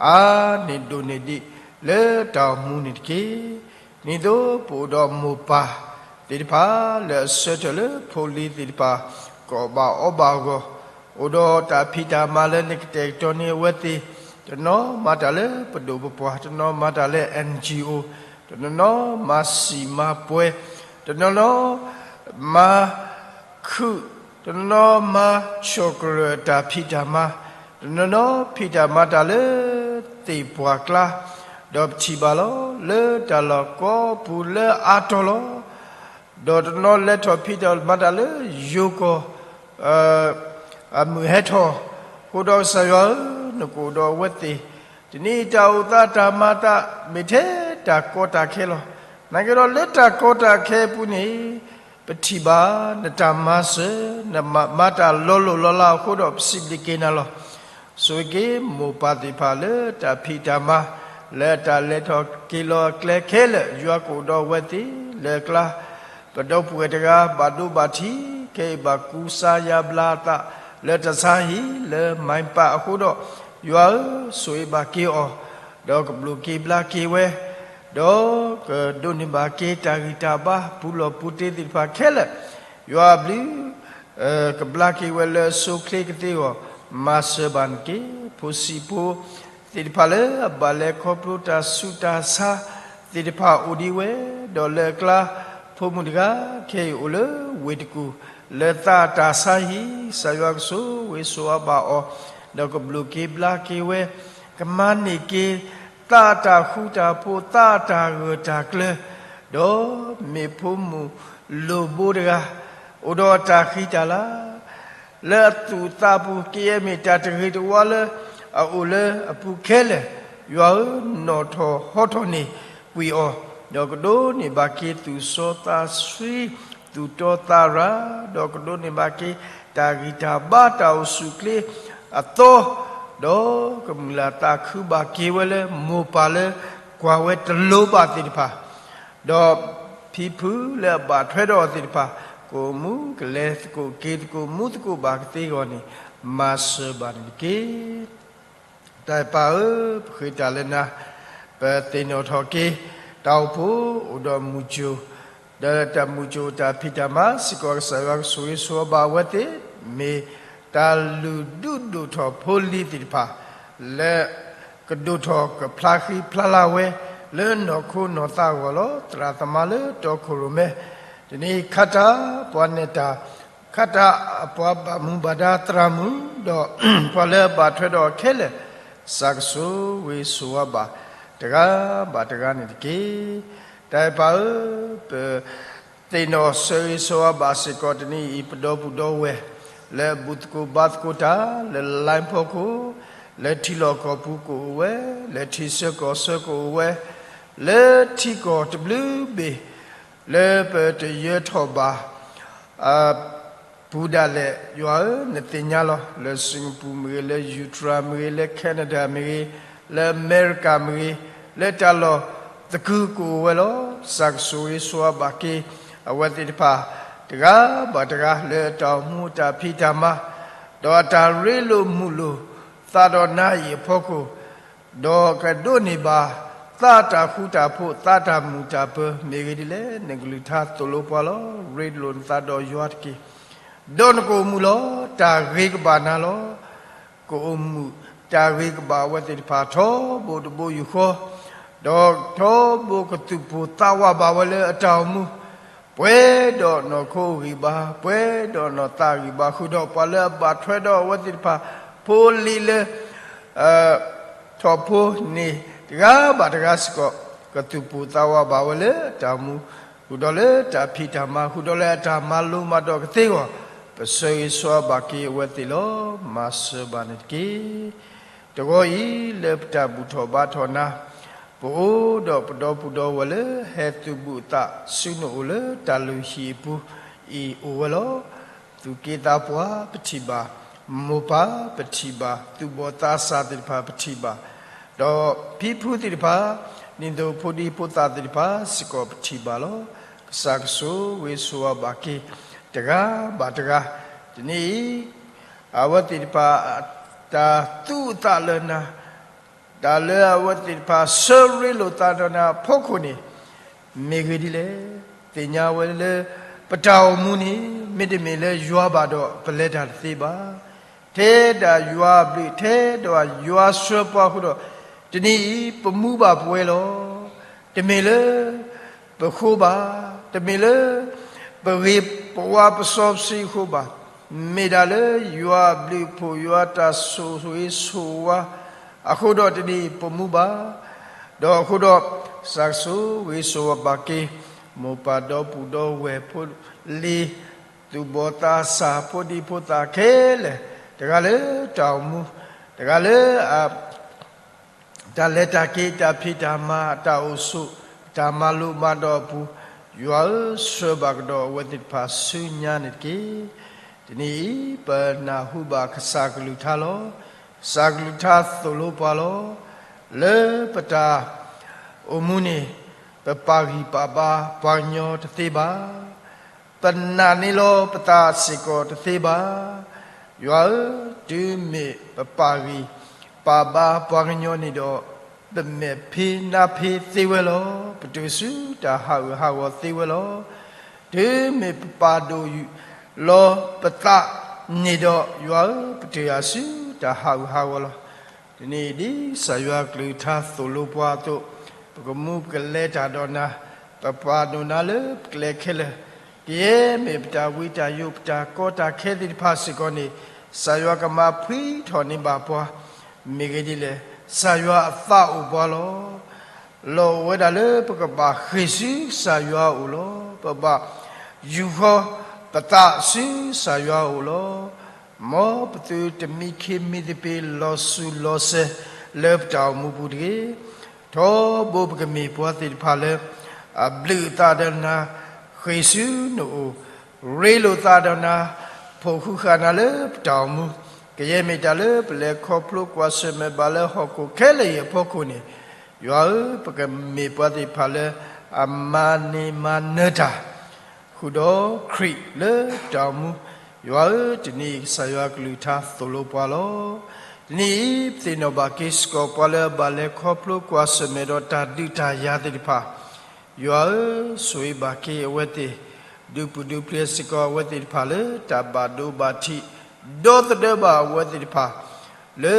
အါန့ၢ်ဒိၣ်န့ၢ်ဒံး လၢတၢ်အိၣ်မူန့ၣ်တက့ၢ်. ဒ်သိးပအိၣ်ဒီးမိၢ်ပၢ်သ့ၣ်တဖၣ်လၢအဆၢထၢၣ်လၢဖိလံၤသ့ၣ်တဖၣ် ကအီၣ်ဘၣ်အီဘၣ်အဂီၢ်, အိၣ်ဒီးတၢ်ဖံးတၢ်မၤလၢနကတဲာ်ကတီၤန့ၢ်အဝဲသ့ၣ်, တနီၤမၤတၢ်လၢပဒိၣ်ပပှၢ်, တနီၤမၤတၢ်လၢ NGO, တနီၤနီၤမၤစံာ်မၤပှဲၤ, တနီၤနီၤ မၤခုၣ်, တနီၤနီၤမၤဆီၣ်ကရၢၢ်တၢ်ဖံးတၢ်မၤ, တနီၤနီၤဖံးတၢ်မၤတၢ်လၢသ့ၣ်ပှၢ်ကျါ, ဒီးပထံၣ်ဘၣ်လီၤ လၢတၢ်လီၢ်ကိးပူၤလၢအါတီၤလီၤ. ဒီးတနီၤလဲၤထီၣ်ဖံးတၢ်မၤတၢ်လၢယိၤကီၢ် အမုၢ်ဟဲထီၣ်, အဃိဒီးကစၢ်ယွၤဧၢ, နကအိၣ်ဒီးအဝဲသ့ၣ်, တနံၤအံၤတၢ်အိၣ်သးတၢ်မၤအသး မ့ၢ်ထဲတၢ်ကီတၢ်ခဲလီၤ. နာ်က့ဒီးလၢတၢ်ကီတၢ်ခဲအပူၤန့ၣ်, ပထံၣ်ဘၣ်နတၢ်မၤစၢၤ, နမၤတၢ်လီၤလိၢ်လီၤလးအဃိဒီး ပစံးဘျုးက့ၤနၤလီၤ. ဆိၣ်ဂ့ၤက့ၤမိၢ်ပၢ်သ့ၣ်တဖၣ်လၢတၢ်ဖံးတၢ်မၤ, လၢတၢ်လဲၤထီၣ်က့ၤလီၤအကျဲခဲလၢာ်, ယွၤကအိၣ်ဒီးအဝဲသ့ၣ်လၢအကျါ, ပဒီပုၢ်ဝဲၢ်တဂၤ ဘၣ်ဒိဘၣ်ထံး, ခဲအံၤဘၣ်ကူစါယါဘျါအသး လၢတၢ်ဆါဟံၣ်လၢမၤပာ်အဃိဒီး, ယွၤဧၢ, ဆိၣ်ဂ့ၤဘၣ်က့ၤအီၤ, ဒီးကဘျိၣ်က့ၤဘျါက့ၤဝဲ, ဒီးကဒိးန့ၢ်ဘၣ်က့ၤတၢ်ဂံၢ်တၢ်ဘါ ပူၤလီၢ်ပူၤတ့သ့ၣ်တဖၣ်ခဲလၢာ်, ယွၤအဘျုး ကဘျါက့ၤဝဲလၢအဆိအချ့ကသ့အဂီၢ်, မၤစၢၤဘၣ်န့ၣ်တက့ၢ်. ဖိဆံးဖိသ့ၣ်တဖၣ်လၢအဘၣ်လဲၤခီဖျိတၢ်ဆူးတၢ်ဆါသ့ၣ်တဖၣ်အိၣ်ဒံးဝဲ, ဒီးလၢအကျါ ဖိမုၣ်တဂၤ ခဲအံၤအိၣ်လၢဝ့ၢ်တကူၣ် လၢသးတၢ်ဆါဟံၣ်, ကစၢ်ယွၤကဆိၣ်ဂ့ၤဆိၣ်ဝါဘၣ်အီၤ, ဒီးကဘျိၣ်က့ၤဘျါက့ၤဝဲ, ကမၤန့ၢ်က့ၤ သးတၢ်ဃူတၢ်ဖိး သးတၢ်ဂၢၢ်တၢ်ကျၢၤ, ဒီးမ့ၢ်ဖိမုၣ်လိၣ်ဘိတဂၤ, အိၣ်ဒီးတၢ်ဃံတၢ်လၤ, လၢအသူၣ်အသးအပူၤ ကယဲၢ်မ့ၢ်တၢ်တဂ့ၤတဝါလၢအအိၣ်လၢအပူၤခဲလၢာ်, ယွၤဧၢ, နီၣ်ထီၣ်ဟီထီၣ်န့ၢ်ကွံာ်အီၤ, ဒီးကဒိးန့ၢ်ဘၣ်က့ၤသူၣ်စီသးဆှံ, သူၣ်တီသးရၤ, ဒီးကဒိးန့ၢ်ဘၣ်က့ၤတၢ်ဂံၢ်တၢ်ဘါ တၢ်အိၣ်ဆူၣ်အိၣ်ချ့အသီ, ဒီးကမုာ်လၤသးခုဘၣ်က့ၤဝဲလၢမိၢ်ပၢ်လၢကွၢ်ဝဲတလိၤဘၣ်သ့ၣ်တဖၣ် ဒီးဖံဖုလၢအဘၣ်ထွဲဒီးအီၤသ့ၣ်တဖၣ် ကအိၣ်မူကလဲၤသကိးက့ၤသကိး မူသကိးဘၣ်ကသ့အဂီၢ်န့ၣ် မၤစၢၤဘၣ်န့ၣ်တက့ၢ်. တၢ်အဲၣ်ပၢ်ဧၢ, ပဃ့တၢ်လၢနၤ, ပသ့ၣ်နီၣ်ထီၣ်က့ၤ တၢ်အိၣ်ဖှိၣ်အိၣ်ဒီးမုၢ်ကၠိ ဒီးတၢ်မုၢ်ကၠိတၢ်ဖံးတၢ်မၤစ့ၢ်ကီး ကစၢ်ယွၤကဆိၣ်ဂ့ၤဆိၣ်ဝါဘၣ်အဝဲသ့ၣ်, မ့ၢ်တၢ်လုၢ်ဒူၣ်ဒိၣ်ထီၣ်ဖိလံၤသ့ၣ်တဖၣ် လၢကဒိၣ်ထီၣ်ကဖျါဃံဖျါလၤဝဲ လၢနီၢ်ခိနီၢ်သးအဂီၢ်လီၤ. သရၣ်သမါလၢတီခိၣ်ရိၣ်မဲ တနံၤခါတၢ်ပှၤနဲၣ်တၢ် ခါတၢ်ပှၤဘၣ်မူဘၣ်ဒါသရၣ်မုၣ် ဒီးပှၤလၢအဘၣ်ထွဲဒီးအီၤခဲလၢာ် ကစၢ်ကဆိၣ်ဂ့ၤဆိၣ်ဝါဘၣ်တဂၤဘၣ်တဂၤန့ၣ်တက့ၢ်. တၢ်အဲၣ်ပၢ်ဧၢ, ပသ့ၣ်နီၣ်ဆိၣ်ဂ့ၤဆိၣ်ဝါဘၣ်စ့ၢ်ကီး တနံၤအံၤ ပဒီပုၢ်ဒီဝဲၢ် လၢအဘူၣ်သကိးဘါသကိးတၢ် လၢ line ဖီခိၣ်, လၢထံလီၢ်ကီၢ်ပူၤကအိၣ်ဝဲ, လၢထံဆၢကီၢ်ဆၢကအိၣ်ဝဲ, လၢထံကီၢ်တဘျုးဘ့ၣ် လၢပတယၢထီၣ်ဘၣ် ပူၤဒၣ်လဲာ်, ယွၤဧၢ, နသ့ၣ်ညါလီၤ. လၢ Singapore မ့ၢ်ဂ့ၤ, လၢ Australia မ့ၢ်ဂ့ၤ, လၢ Canada မ့ၢ်ဂ့ၤ, လၢအမဲရကၤမ့ၢ်ဂ့ၤ, လၢတၢ်လီၢ်သကုၤကအိၣ်ဝဲလီၤ. ကစၢ်ကဆိၣ်ဂ့ၤဆိၣ်ဝါဘၣ်က့ၤ အဝဲသ့ၣ်တဖၣ် တဂၤဘၣ်တဂၤ လၢအတၢ်အိၣ်မူအတၢ်ဖံးတၢ်မၤ ဒီးအတၢ်ရ့လိာ်မုာ်လိာ်သးဒီးနၤအံၤအဖီခိၣ် ဒီးကဒိးန့ၢ်ဘၣ် သးတၢ်ဃူတၢ်ဖိး သးတၢ်မုာ်တၢ်ပၢၤ မ့ၢ်ဂ့ၤဒ်လဲၣ်, နကလုၢ်ကထါသိၣ်လိပှၤလီၤ. ရ့လိာ်နသးဒီးယွၤတက့ၢ်. ဒီးနကအိၣ်မူလီၤ. တၢ်ဂ့ၤကဘၣ်နၤလီၤ. ကအိၣ်မူ တၢ်ဂ့ၤကဘၣ်အဝဲသ့ၣ်တဖၣ် ထီဘိတဘိယူၢ်ဃီ, ဒီးထီဘိကသူၣ်ပိၢ်သးဝးဘၣ်ဝဲလၢအတၢ်အိၣ်မူ ပှဲၤဒီးနီၢ်ခိအဂံၢ်ဘါ, ပှဲၤဒီးနီၢ်သးအဂံၢ်ဘါဃုာ်ဒီး ပှၤလၢအဘၣ်ထွဲဒီးအဝဲသ့ၣ်တဖၣ် ဖိလံၤလၢ ထီၣ်ဖိန့ၣ် တဂၤဘၣ်တဂၤစ့ၢ်ကီး ကသူၣ်ပိၢ်သးဝးဘၣ်ဝဲလၢအတၢ်အိၣ်မူ, ဃုာ်ဒီးလၢတၢ်ဖံးတၢ်မၤ, ဃုာ်ဒီးလၢအတၢ်မၤလိမၤဒိးကသ့အဂီၢ်, ပဆၢဂ့ၤဆၢဝါဘၣ်က့ၤအဝဲသ့ၣ်လီၤ. မၤစၢၤဘၣ်န့ၣ်တက့ၢ်. တဂီၤအံၤ လၢပတၢ်ဘူၣ်ထီၣ်ဘါထီၣ်နၤ, ပအိၣ်ဒီးပဒီပုၢ်ဒီဝဲၢ်လၢဟဲသုးဘူးအသးဆူနအိၣ်လၢတၢ်လုၢ်ဟံၣ်အပူၤအံၤအိၣ်ဝဲလီၤ. သူၣ်က့သးပှၢ်ပထံၣ်ဘၣ်, မိၢ်ပၢ်ပထံၣ်ဘၣ်, သူၣ်ဘီၣ်သးစၢ်သ့ၣ်တဖၣ်ပထံၣ်ဘၣ်, ဒီးဖံဖုသ့ၣ်တဖၣ်, ဒ်သိးဖိဒံဖိသၣ်သ့ၣ်တဖၣ်စ့ၢ်ကီးပထံၣ်ဘၣ်လီၤ. ကစၢ်ကဆိၣ်ဂ့ၤဆိၣ်ဝါဘၣ်က့ၤ တဂၤဘၣ်တဂၤ, တနံၤအံၤ အဝဲသ့ၣ်တဖၣ် တၢ်သူအသးလၢနၤ, တၢ်လၢအဝဲသ့ၣ်တဖၣ် ဆၢရ့လိာ်သးဒီးနၤအဖီခိၣ်န့ၣ် မ့ၢ်ဂ့ၤဒ်လဲၣ်. သ့ၣ်ညါဝဲလၢ ပတၢ်အိၣ်မူန့ၣ် မ့တမ့ၢ်လၢယွၤဘၣ်ဒီး ပလဲၤတၢ်တသ့ဘၣ်. ထဲဒၣ်ယွၤအဘျုး ထဲဒၣ်ယွၤဆှၢပှၤအဃိဒီး တနံၤအံၤ ပမူဘၣ်ပဝဲလီၤ. တမ့ၢ်လၢ ပဃိဘၣ်, တမ့ၢ်လၢ ပဂ့ၤပဝါပစီပဆှံအဃိဘၣ်, မ့ၢ်ဒၣ်လၢယွၤအဘျုးအဖှိၣ် ယွၤတၢ်ဆိၣ်ဂ့ၤဆိၣ်ဝါအဃိဒီး တနံၤအံၤပမူဘၣ်. ဒီးအဃိဒီး ကစၢ်ကဆိၣ်ဂ့ၤဆိၣ်ဝါဘၣ်က့ၤ မိၢ်ပၢ်ဒီပုၢ်ဒီဝဲၢ်ဖိလံၤ သူၣ်ဘီၣ်သးစၢ် ဖိဒံဖိသၣ်ခဲလၢာ်, တဂၤလၢတၢ်အိၣ်မူ, တဂၤလၢ တၢ်လဲၤတၢ်က့ၤ တၢ်ဖံးတၢ်မၤ တၢ်အိၣ်ဆူၣ် တၢ်မၤလိမၤဒိးအပူၤ, ယွၤဧၢ, ဆှၢဘၣ်ကဒီးအဝဲသ့ၣ်တဖၣ်ဆူညါန့ၣ်တက့ၢ်. တနံၤအံၤ ပနၢ်ဟူဘၣ်ကစၢ်ကလုၢ်ကထါလီၤ. ကစၢ်ကလုၢ်ကထါသိၣ်လိပှၤလီၤ. လၢပတၢ်အိၣ်မူန့ၣ် ပပာ်ဂံၢ်ပာ်ဘါပှၤကညီတသ့ဘၣ်. ပနာ်န့ၢ်လီၤပသးစ့ၢ်ကီးတသ့ဘၣ်. ယွၤဧၢ, တုၤမ့ၢ်ပပာ်ဂံၢ်ပာ်ဘါပှၤကညီန့ၣ်ဒီး, ပမဲာ်ဖံးနါဖံးသ့ဝဲလီၤ. ပတုၤဆူတၢ်ဟးဂူာ်ဟးဂီၤသ့ဝဲလီၤ. တုၤမ့ၢ်ပပာ်ဒိၣ်လီၤပသးန့ၣ်ဒီး, ယွၤဧၢ, ပတုၤအါစုတၢ်ဟးဂူာ်ဟးဂီၤလီၤ. တနံၤအံၤဒ်ကစၢ်ယွၤကလုၢ်ကထါသိၣ်လိပှၤအသိး, ပကမူပကလဲၤတၢ်ဒီးနၤ, ပပာ်ဒိၣ်နၤလၢပကလဲၤခဲလၢာ်, ကယဲၢ်မ့ၢ်ပတၢ်ဝံတၢ်ယိး ပတၢ်ကီတၢ်ခဲသ့ၣ်တဖၣ်စ့ၢ်ကီးန့ၣ်, ကစၢ်ယွၤကမၤဖှံထီၣ်န့ၢ်ဘၣ်ပှၤ, မ့ၢ်ဂ့ၤဒ်လဲၣ်, ကစၢ်ယွၤအသးအိၣ်ပှၤလီၤ. လီၢ်အိၣ်ဝဲဒၣ်လၢပကဘၣ်ဃ့ၢ်ဆူကစၢ်ယွၤအအိၣ်လီၤ. ပဘၣ်ယူာ်ဃီပသးဆူကစၢ်ယွၤအအိၣ်လီၤ. မ်ပသုတမံခ့မံသပ့ၤလီၤစူၤလီၤစဲၤလၢပတၢ်အိၣ်မူပူၤတဂ့ၤ. ထီဘိပကမ့ၢ်ပှၤသ့ၣ်တဖၣ်လၢ အဘျုးအသးဒီးနၤ ဃ့ၢ်ဆူနအိၣ်, ရ့လိာ်သးဒီးနၤ ဖီၣ်ဃုာ်ဃာ်နၤလၢပတၢ်အိၣ်မူ, ကယဲၢ်မ့ၢ်တၢ်လၢပလဲၤခီဖျိကွၢ်ဆၢၣ်မဲာ်ဘၣ်လၢဟီၣ်ခိၣ်ခဲလၢာ်အံၤအဖီခိၣ်န့ၣ်, ယွၤဧၢ, ပကမ့ၢ်ပှၤသ့ၣ်တဖၣ်လၢ အမၤန့ၢ်မၤနၢၤတၢ် ဃုာ်ဒီးခရံာ်လၢတၢ်အိၣ်မူ, ယွၤဧၢ, တနံၤအံၤကစၢ်ယွၤအကလုၢ်ကထါသိၣ်လိပှၤလီၤ. တနံၤအံၤ ပသ့ၣ်နီၣ်ဘၣ်က့ၤစ့ၢ်ကီးပှၤလၢအဘၣ်လဲၤခီဖျိကွၢ်ဆၢၣ်မဲာ်ဒီးတၢ်ဒုးတၢ်ယၤသ့ၣ်တဖၣ်, ယွၤဧၢ, ဆိၣ်ဂ့ၤဘၣ်က့ၤအဝဲသ့ၣ်, ဒုးပူၤဒုးဖျဲးစ့ၢ်ကီးအဝဲသ့ၣ်တဖၣ်လၢတၢ်ဘၣ်ဒိဘၣ်ထံး, ဒီသဒၢဘၣ်အဝဲသ့ၣ်တဖၣ် လၢ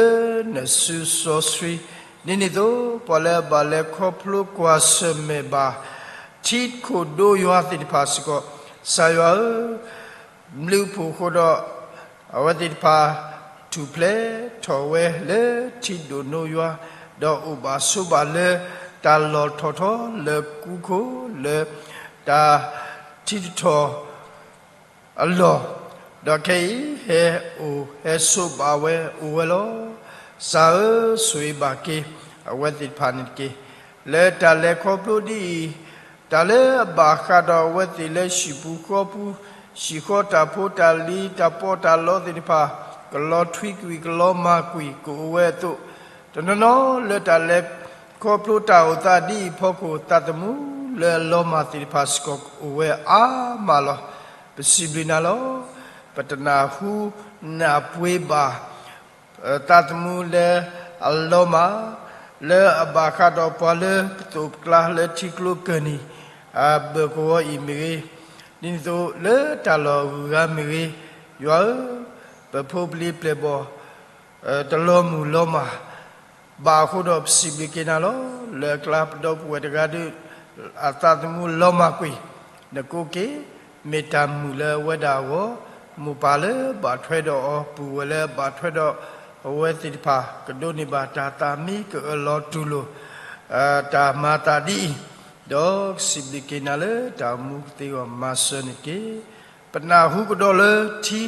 နစုစီဆှံ, ဒ်န့ၣ်အသိး ပှၤလၢအဘၣ်လဲၤခီဖျိကွၢ်ဆၢၣ်မဲာ်ဘၣ် ထံခိၣ်ဒိယွၤသ့ၣ်တဖၣ်စ့ၢ်ကီး, ကစၢ်ယွၤဧၢ, ဘျုးဖှိၣ်အဃိဒီး အဝဲသ့ၣ်တဖၣ် ထူၣ်ဖျဲးထီၣ်ဝဲလၢထံဒိၣ်နိယွၤ, ဒီးအိၣ်ဘၣ်ဆိးဘၣ်လၢတၢ်လီၢ်ထီၣ်ထီလၢကူခိၣ်, လၢတၢ်ထံတထီၣ် အလီၢ်, ဒီးခဲအံၤဟဲအိၣ်ဟဲဆိးဘၣ်ဝဲအိၣ်ဝဲလီၤ. ကစၢ်ဧၢ, ဆိၣ်ဂ့ၤဘၣ်က့ၤ အဝဲသ့ၣ်တဖၣ်န့ၣ်တက့ၢ်. လၢတၢ်လဲၤခီဖျိဒ်အံၤ, တၢ်လၢအဘၣ်ဃးဒီးအဝဲသ့ၣ်လၢဟံၣ်ပူၤဃီပူၤ, ဟံၣ်ဃီတၢ်ဖိတၢ်လံၤတၢ်ပီးတၢ်လီသ့ၣ်တဖၣ်, ကလီၤထွံကွံာ်ကလီၤမၤကွံာ်ကအိၣ်ဝဲအသိး, တနီၤနီၤလၢတၢ်လဲၤခီဖျိတၢ်အိၣ်သးဒ်အံၤအဖီခိၣ် သးသမူလၢအလီၤမၢ်သ့ၣ်တဖၣ်စ့ၢ်ကီးအိၣ်ဝဲအါမးလီၤ. ပစံးဘျုးနၤလီၤ. ပတနၢ်ဟူနၢ်ပှ့ၤဘၣ် သးသမူလၢအလီၤမၢ်, လၢအဘၣ်ဃးဒီးပှၤလၢပသိးပကျါလၢထံကျိကၢၢ်နံၤ အဘၢၣ်ကဝီၤအံၤမ့ၢ်ဂ့ၤ, ဒ်န့ၣ်အသိးလၢတၢ်လီၢ်အဂုၤအဂၤမ့ၢ်ဂ့ၤ, ယွၤဧၢ, ပဖိပလံၤပျဲၢ်ဘီၣ် တလီၤမုၢ်လီၤမၢ်ဘၣ်အဃိဒီး ပစံးဘျုးက့ၤနၤလီၤ. လၢအကျါပဒီပုၢ်ဝဲၢ်တဂၤဒီး အသးသမူလီၤမၢ်ကွံာ်, နကိးက့ၤ မ့ၢ်တၢ်မုာ်လၢအဝဲဒၣ်အဂီၢ်, မိၢ်ပၢ်လၢဘၣ်ထွဲဒီးအီၤ, ပုၢ်ဝဲၢ်လၢအဘၣ်ထွဲဒီးအဝဲသ့ၣ်တဖၣ် ကဒိးန့ၢ်ဘၣ်တၢ်သးမံကအၢၣ်လီၤတူၢ်လိာ် တၢ်မၤသးဒ်အံၤ, ဒီးကစံးဘျုးက့ၤနၤလၢတၢ်အိၣ်မူကသ့အဂီၢ် မၤစၢၤန့ၣ်တက့ၢ်. ပနၢ်ဟူကဒီးလၢထံ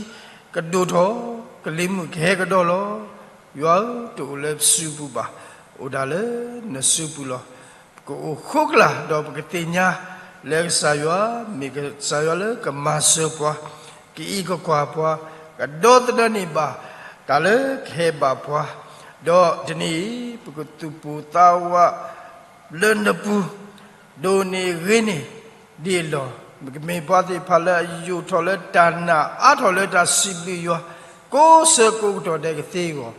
ကဒိၣ်ထီၣ်, ကလံၤမုၢ်ကဟဲကဒီးလီၤ. ယွၤဧၢ, တအိၣ်လၢပစုပူၤဘၣ်, အိၣ်ဒၣ်လၢနစုပူၤလီၤ. ပကအိၣ်ဃိကလာ်ဒီးပကသ့ၣ်ညါ လၢကစၢ်ယွၤ မ့ၢ်ကစၢ်ယွၤလၢကမၤစၢၤပှၤ, ကအံးကကွၢ်ပှၤ, ကဒီသဒၢန့ၢ်ဘၣ်တၢ်လၢကဟဲဘၣ်ပှၤ, ဒီးတနံၤအံၤ ပကသူၣ်ပိၢ်သးဝး လၢနပူၤ ဒိၣ်န့ၢ်ဂ့ၤန့ၢ်ဒ်အလီၢ်, ပကမ့ၢ်ပှၤသ့ၣ်တဖၣ်လၢအယိာ်ထီၣ်လၢတၢ်နာ်အါထီၣ်လၢတၢ်စံးဘျုးယွၤ ကိးဆၢကိးကတီၢ်ဒဲးကသ့အဂီၢ်,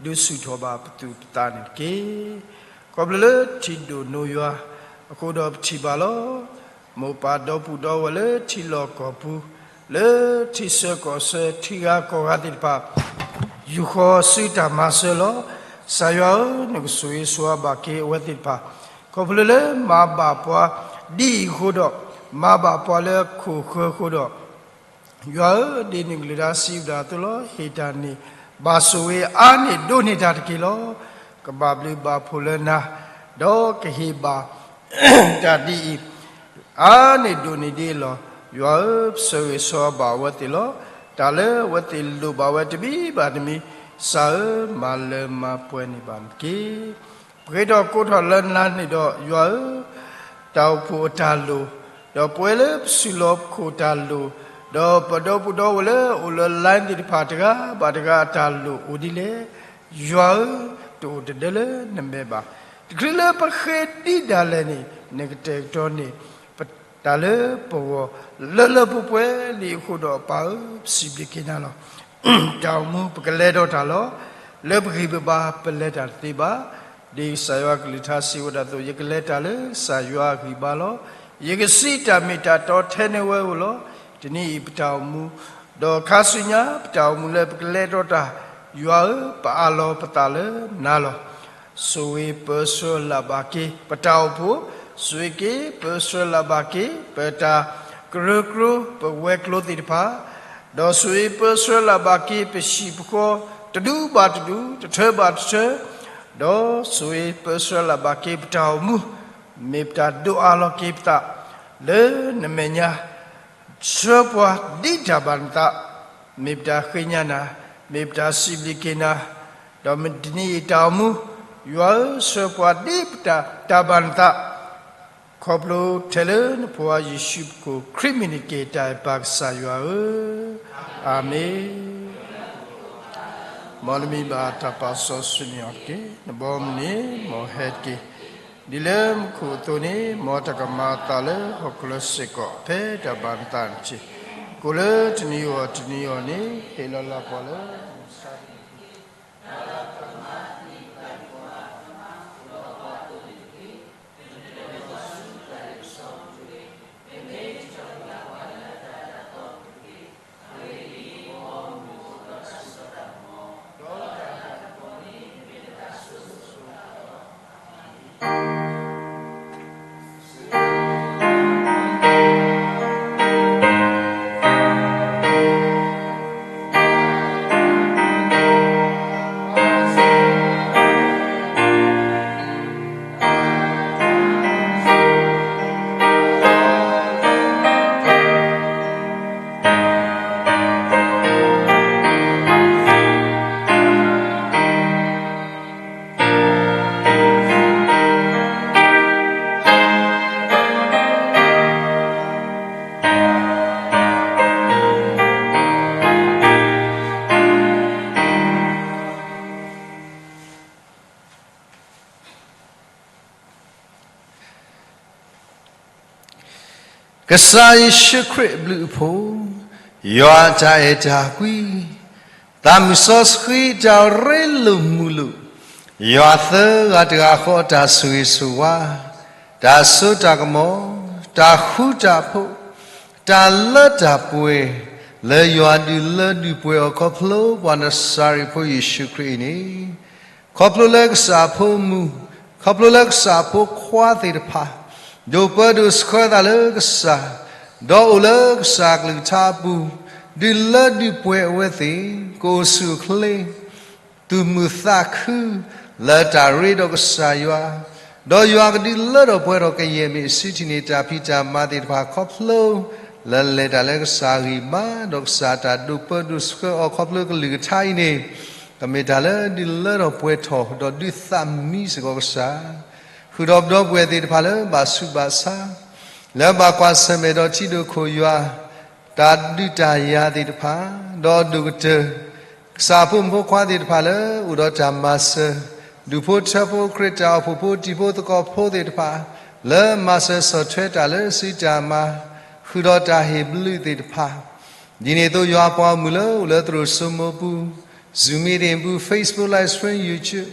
ဒုးဆူၣ်ထီၣ်ဘၣ်ပသူၣ်ပသးန့ၣ်တက့ၢ်. ခီဖျိလၢထံဒိၣ်နိယွၤအဃိဒီးပထံၣ်ဘၣ်လီၤ. မိၢ်ပၢ်ဒီပုၢ်ဒီဝဲၢ်လၢထံလီၢ်ကီၢ်ပူၤ, လၢထံဆၢကီၢ်ဆၢထံဂၤကီၢ်ဂၤသ့ၣ်တဖၣ် ယူာ်ဃီၤဆူတၢ်မၤစၢၤလီၤ. ကစၢ်ယွၤဧၢ, နကဆိၣ်ဂ့ၤဆိၣ်ဝါဘၣ်က့ၤအဝဲသ့ၣ်တဖၣ်, ခီဖျိလၢမၤဘၣ်ပှၤဒ်အံၤအဃိဒီး, မၤဘၣ်ပှၤလၢအခိၣ်ဃၢၤအဃိဒီး, ယွၤဧၢ, ဒ်နကလုၢ်ဒၣ်စံးဝဲဒၣ်အသိးလီၤ. ဟ့ၣ်တၢ်န့ၣ် ဘၣ်ဆိၣ်ဂ့ၤအါန့ၢ်ဒိၣ်န့ၢ်တၢ်တက့ၢ်လီၤ. ကဘၣ်ဘျုးဘၣ်ဖှိၣ်လၢနၤ, ဒီးကဟ့ၣ်ဘၣ်တၢ်ဒ်အံၤ အါန့ၢ်ဒိၣ်န့ၢ်ဒ်အလီၢ်, ယွၤဧၢ, ပဆၢဂ့ၤဆၢဝါဘၣ်အဝဲသ့ၣ်လီၤ. တၢ်လၢအဝဲသ့ၣ်လိၣ်ဘၣ်ဝဲတမံၤဘၣ်တမံၤ, ကစၢ်ဧၢ, မၤလၢမၤပှဲၤန့ၢ်ဘၣ်န့ၣ်တက့ၢ်. ပဃ့ထီၣ်ကိးထီၣ်လၢနၤန့ၣ်ဒီး ယွၤဧၢ, တၢ်အိၣ်ဖှိၣ်အတၢ်လိၣ်, ဒီးပဝဲလၢပစုလီၢ်ပခိၣ်တၢ်လိၣ်, ဒီးပဒီပုၢ်ဒီဝဲၢ်လၢအိၣ်လၢ line သ့ၣ်တဖၣ်တဂၤဘၣ်တဂၤအတၢ်လိၣ်အိၣ်ဒ်လဲၣ် ယွၤဧၢ, တအိၣ်တဒၢလၢနမဲာ်ဘၣ်. တချုးလၢပဃ့ဒ်ဒၣ်လဲာ်န့ၣ် နကတဲာ်ကတီၤန့ၢ် တၢ်လၢပဂီၢ်လၢလၢပှဲၤပှဲၤလံအဃိဒီး ပၢ်ဧၢ, ပစံးဘျုးက့ၤနၤလီၤ. တၢ်အိၣ်မူပကလဲၤဒီးတၢ်လီၤ. လၢပဂံၢ်ပဘါပလဲၤတၢ်တသ့ဘၣ်. ဒ်ကစၢ်ယွၤကလုၢ်ကထါစံးဝဲဒၣ်အသိး, ယကလဲၤတၢ်လၢကစၢ်ယွၤအဂံၢ်ဘါလီၤ. ယကစံးတၢ်မ့ၢ်တၢ်တီထဲန့ၢ်ဝဲဧိၤလီၤ. တနံၤအံၤပတၢ်အိၣ်မူ, ဒီးခါဆူညါ ပတၢ်အိၣ်မူလၢပကလဲၤဒီးတၢ်, ယွၤဧၢ, ပအးလီၤပသးလၢနၤလီၤ. ဆိၣ်ဂ့ၤပၢဆှၢလၢ်ဘၣ်က့ၤပတၢ်အိၣ်ဖှိၣ်, ဆိၣ်ဂ့ၤက့ၤပၢဆှၢလၢ်ဘၣ်က့ၤ ပတၢ်ကရၢကရိ ပဝဲၤကျိၤသ့ၣ်တဖၣ်, ဒီးဆိၣ်ဂ့ၤပၢဆှၢလၢ်ဘၣ်က့ၤ ပဟံၣ်ပဃီ တဒူဘၣ်တဒူ, တထၢဘၣ်တထၢ, ဒီးဆိၣ်ဂ့ၤပၢဆှၢလၢ်ဘၣ်က့ၤပတၢ်အိၣ်မူ, မ့ၢ်ပတၢ်ဒိးအးလီၤက့ၤပသး လၢနမဲာ်ညါ, ဆှၢပှၤဒ်တၢ်ဘၣ်နသး မ့ၢ်ပတၢ်ဃ့ညါနၤ, မ့ၢ်ပတၢ်စံးဘျုးက့ၤနၤ, ဒီးမ့ၢ်တနံၤအံၤတၢ်အိၣ်မူ, ယွၤဧၢ, ဆှၢပှၤဒ်ပတၢ်တၢ်ဘၣ်နသး, ခီဖျိထဲလၢနဖိခွါယ့ၣ်ၡူးခရံာ်မံၤန့ၣ်တက့ၢ်, တၢ်အဲၣ်ပၢ်ကစၢ်ယွၤဧၢ, အၤမ့ၣ်. မ်နမံၤဘၣ်တၢ်ပာ်စီဆှံန့ၢ်အီၤတက့ၢ်. နဘီမုၢ်န့ၣ်မ်ဟဲတက့ၢ်. ဒ်လၢမူခိၣ်အသိးန့ၣ်, မ်တၢ်ကမၤအသးလၢဟီၣ်ခိၣ်ချၢစ့ၢ်ကီး, ဖဲတၢ်ဘၣ်နသးန့ၣ်တက့ၢ်. ကိးလၢတနံၤအဂီၢ်တနံၤအဂီၢ်န့ၣ်, ဟ့ၣ်လီၤလၢပှၤလၢ ကစၢ်ယ့ၣ်ၡူးခရံာ်အဘျုးအဖှိၣ်, ယွၤအတၢ်အဲၣ်တၢ်ကွံ, သးမုၢ်စီဆှံတၢ်ရ့လိာ်မုာ်လိာ်, ယွၤသၢဂၤတဂၤဃီအတၢ်ဆိၣ်ဂ့ၤဆိၣ်ဝါ, တၢ်စိတၢ်ကမီၤ, တၢ်ဃူတၢ်ဖိး, တၢ်လၢတၢ်ပှဲၤ, လၢယွၤဒုးလၢဒုးပှဲၤအီၤခီဖျိပှၤနစၤရ့းဖိယ့ၣ်ၡူးခရံာ်အံၤန့ၣ်, ခီဖျိလၢကစၢ်အဖိမုၣ်, ခီဖျိလၢကစၢ်အဖိခွါသ့ၣ်တဖၣ်, ဒိးပၢဒိးဆှၢသးလၢကစၢ်, ဒီးအိၣ်လၢကစၢ်အကလုၢ်ကထါအပူၤ, ဒုးလၢဒုးပှဲၤအဝဲသ့ၣ်, ကအိၣ်ဆူၣ်အိၣ်ချ့, သူၣ်မုာ်သးခု, လၢတၢ်ရ့ဒီးကစၢ်ယွၤ, ဒီးယွၤကဒုးလၢထီၣ်ပှဲၤထီၣ်ကယဲၢ်မ့ၢ်အစုထံၣ်န့ၢ်တၢ်ဖံးတၢ်မၤသ့ၣ်တဖၣ်ခီဖျိ, လၢလဲၤတၢ်လၢကစၢ်အဂံၢ်အဘါ, ဒီးကစၢ်အတၢ်ဒိးပၢဒိးဆှၢအီၤခီဖျိကလုၢ်ကထါအံၤန့ၣ်, ကမ့ၢ်တၢ်လၢဒုးလၢထီၣ်ပှဲၤထီၣ်, ဒီးဒုးသးမံစ့ၢ်ကီးကစၢ်, ဃုာ်ဒီးပဒီပုၢ်ဝဲၢ်သ့ၣ်တဖၣ်လၢဘၣ်ဆူးဘၣ်ဆါ, လၢဘၣ်ကွၢ်ဆၢၣ်မဲာ်ဒီးထံဒိၣ်ခိၣ်ယွၤ, တၢ်ဒုးတၢ်ယၤသ့ၣ်တဖၣ်, ဒီးအဒိၣ်ကတၢၢ်, ကစၢ်ဖိမုၣ်ဖိခွါသ့ၣ်တဖၣ်လၢအိၣ်ဒီးတၢ်မၤစၢၤ, ဒူၣ်ဖိထၢဖိခရံာ်တၢ်အိၣ်ဖှိၣ်ဖိတံၤဖိသကိးဖိသ့ၣ်တဖၣ်, လၢမၤစၢၤဆီၣ်ထွဲတၢ်လၢစုတၢ်မၤ, ဃုာ်ဒီးတၢ်ဟ့ၣ်ဘျုးသ့ၣ်တဖၣ်, ဒ်န့ၣ်အသိး ယွၤပှၤဂီၢ်မုၢ်လၢအိၣ်လၢသရိာ်စိမိၤပူၤ, Zoom meeting ပူၤ, Facebook live stream, YouTube,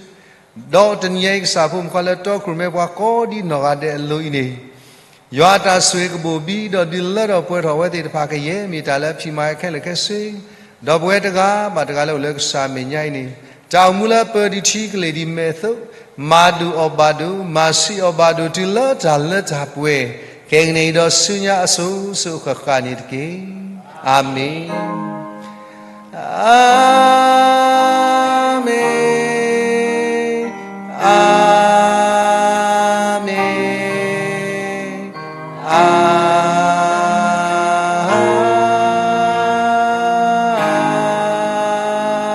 ဒီးတနံၤညါအံၤကစၢ်ဖိမုၣ်ဖိခွါလၢတီခိၣ်ရိၣ်မဲပှၤကိးဒံနီၢ်ဂၤဒဲးအလိၤအံၤန့ၣ်, ယွၤအတၢ်ဆိၣ်ဂ့ၤကဘိၣ်ဘံဒီးဒုးလၢထီၣ်ပှဲၤထီၣ်အဝဲသ့ၣ်တဖၣ်ကယဲၢ်မ့ၢ်တၢ်လၢအဖံးမၤအခဲလၢာ်ခဲဆ့, ဒီးပဝဲတဂၤဘၣ်တဂၤလၢအိၣ်လၢကစၢ်အမဲာ်ညါအံၤန့ၣ်, တၢ်အိၣ်မူလၢပၢၤဒံးထံကလ့ၢ်ဒံးမဲာ်အသိး, မၤဒိၣ်အီၣ်ဘၣ်ဒိၣ်, မၤဆံးအီၣ်ဘၣ်ဒိၣ်တုၤလၢတၢ်လၢတၢ်ပှဲၤ, ခဲကနံၣ်အံၤဒီးဆူညါအစိၤစိၤအဃၣ်ဃၣ်န့ၣ်တက့ၢ်. အၤမ့ၣ်. အၤမ့ၣ်, အၤမ့ၣ်, အၤမ့ၣ်.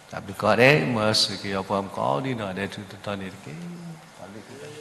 တၢ်ဘျုးကိးဂၤဒဲး, မ်စူၢ်က့ၤယွၤပှၤမုၣ်ကိးဒံနီၢ်ဂၤဒဲးထူးထူးတီၤတီၤန့ၣ်တက့ၢ်.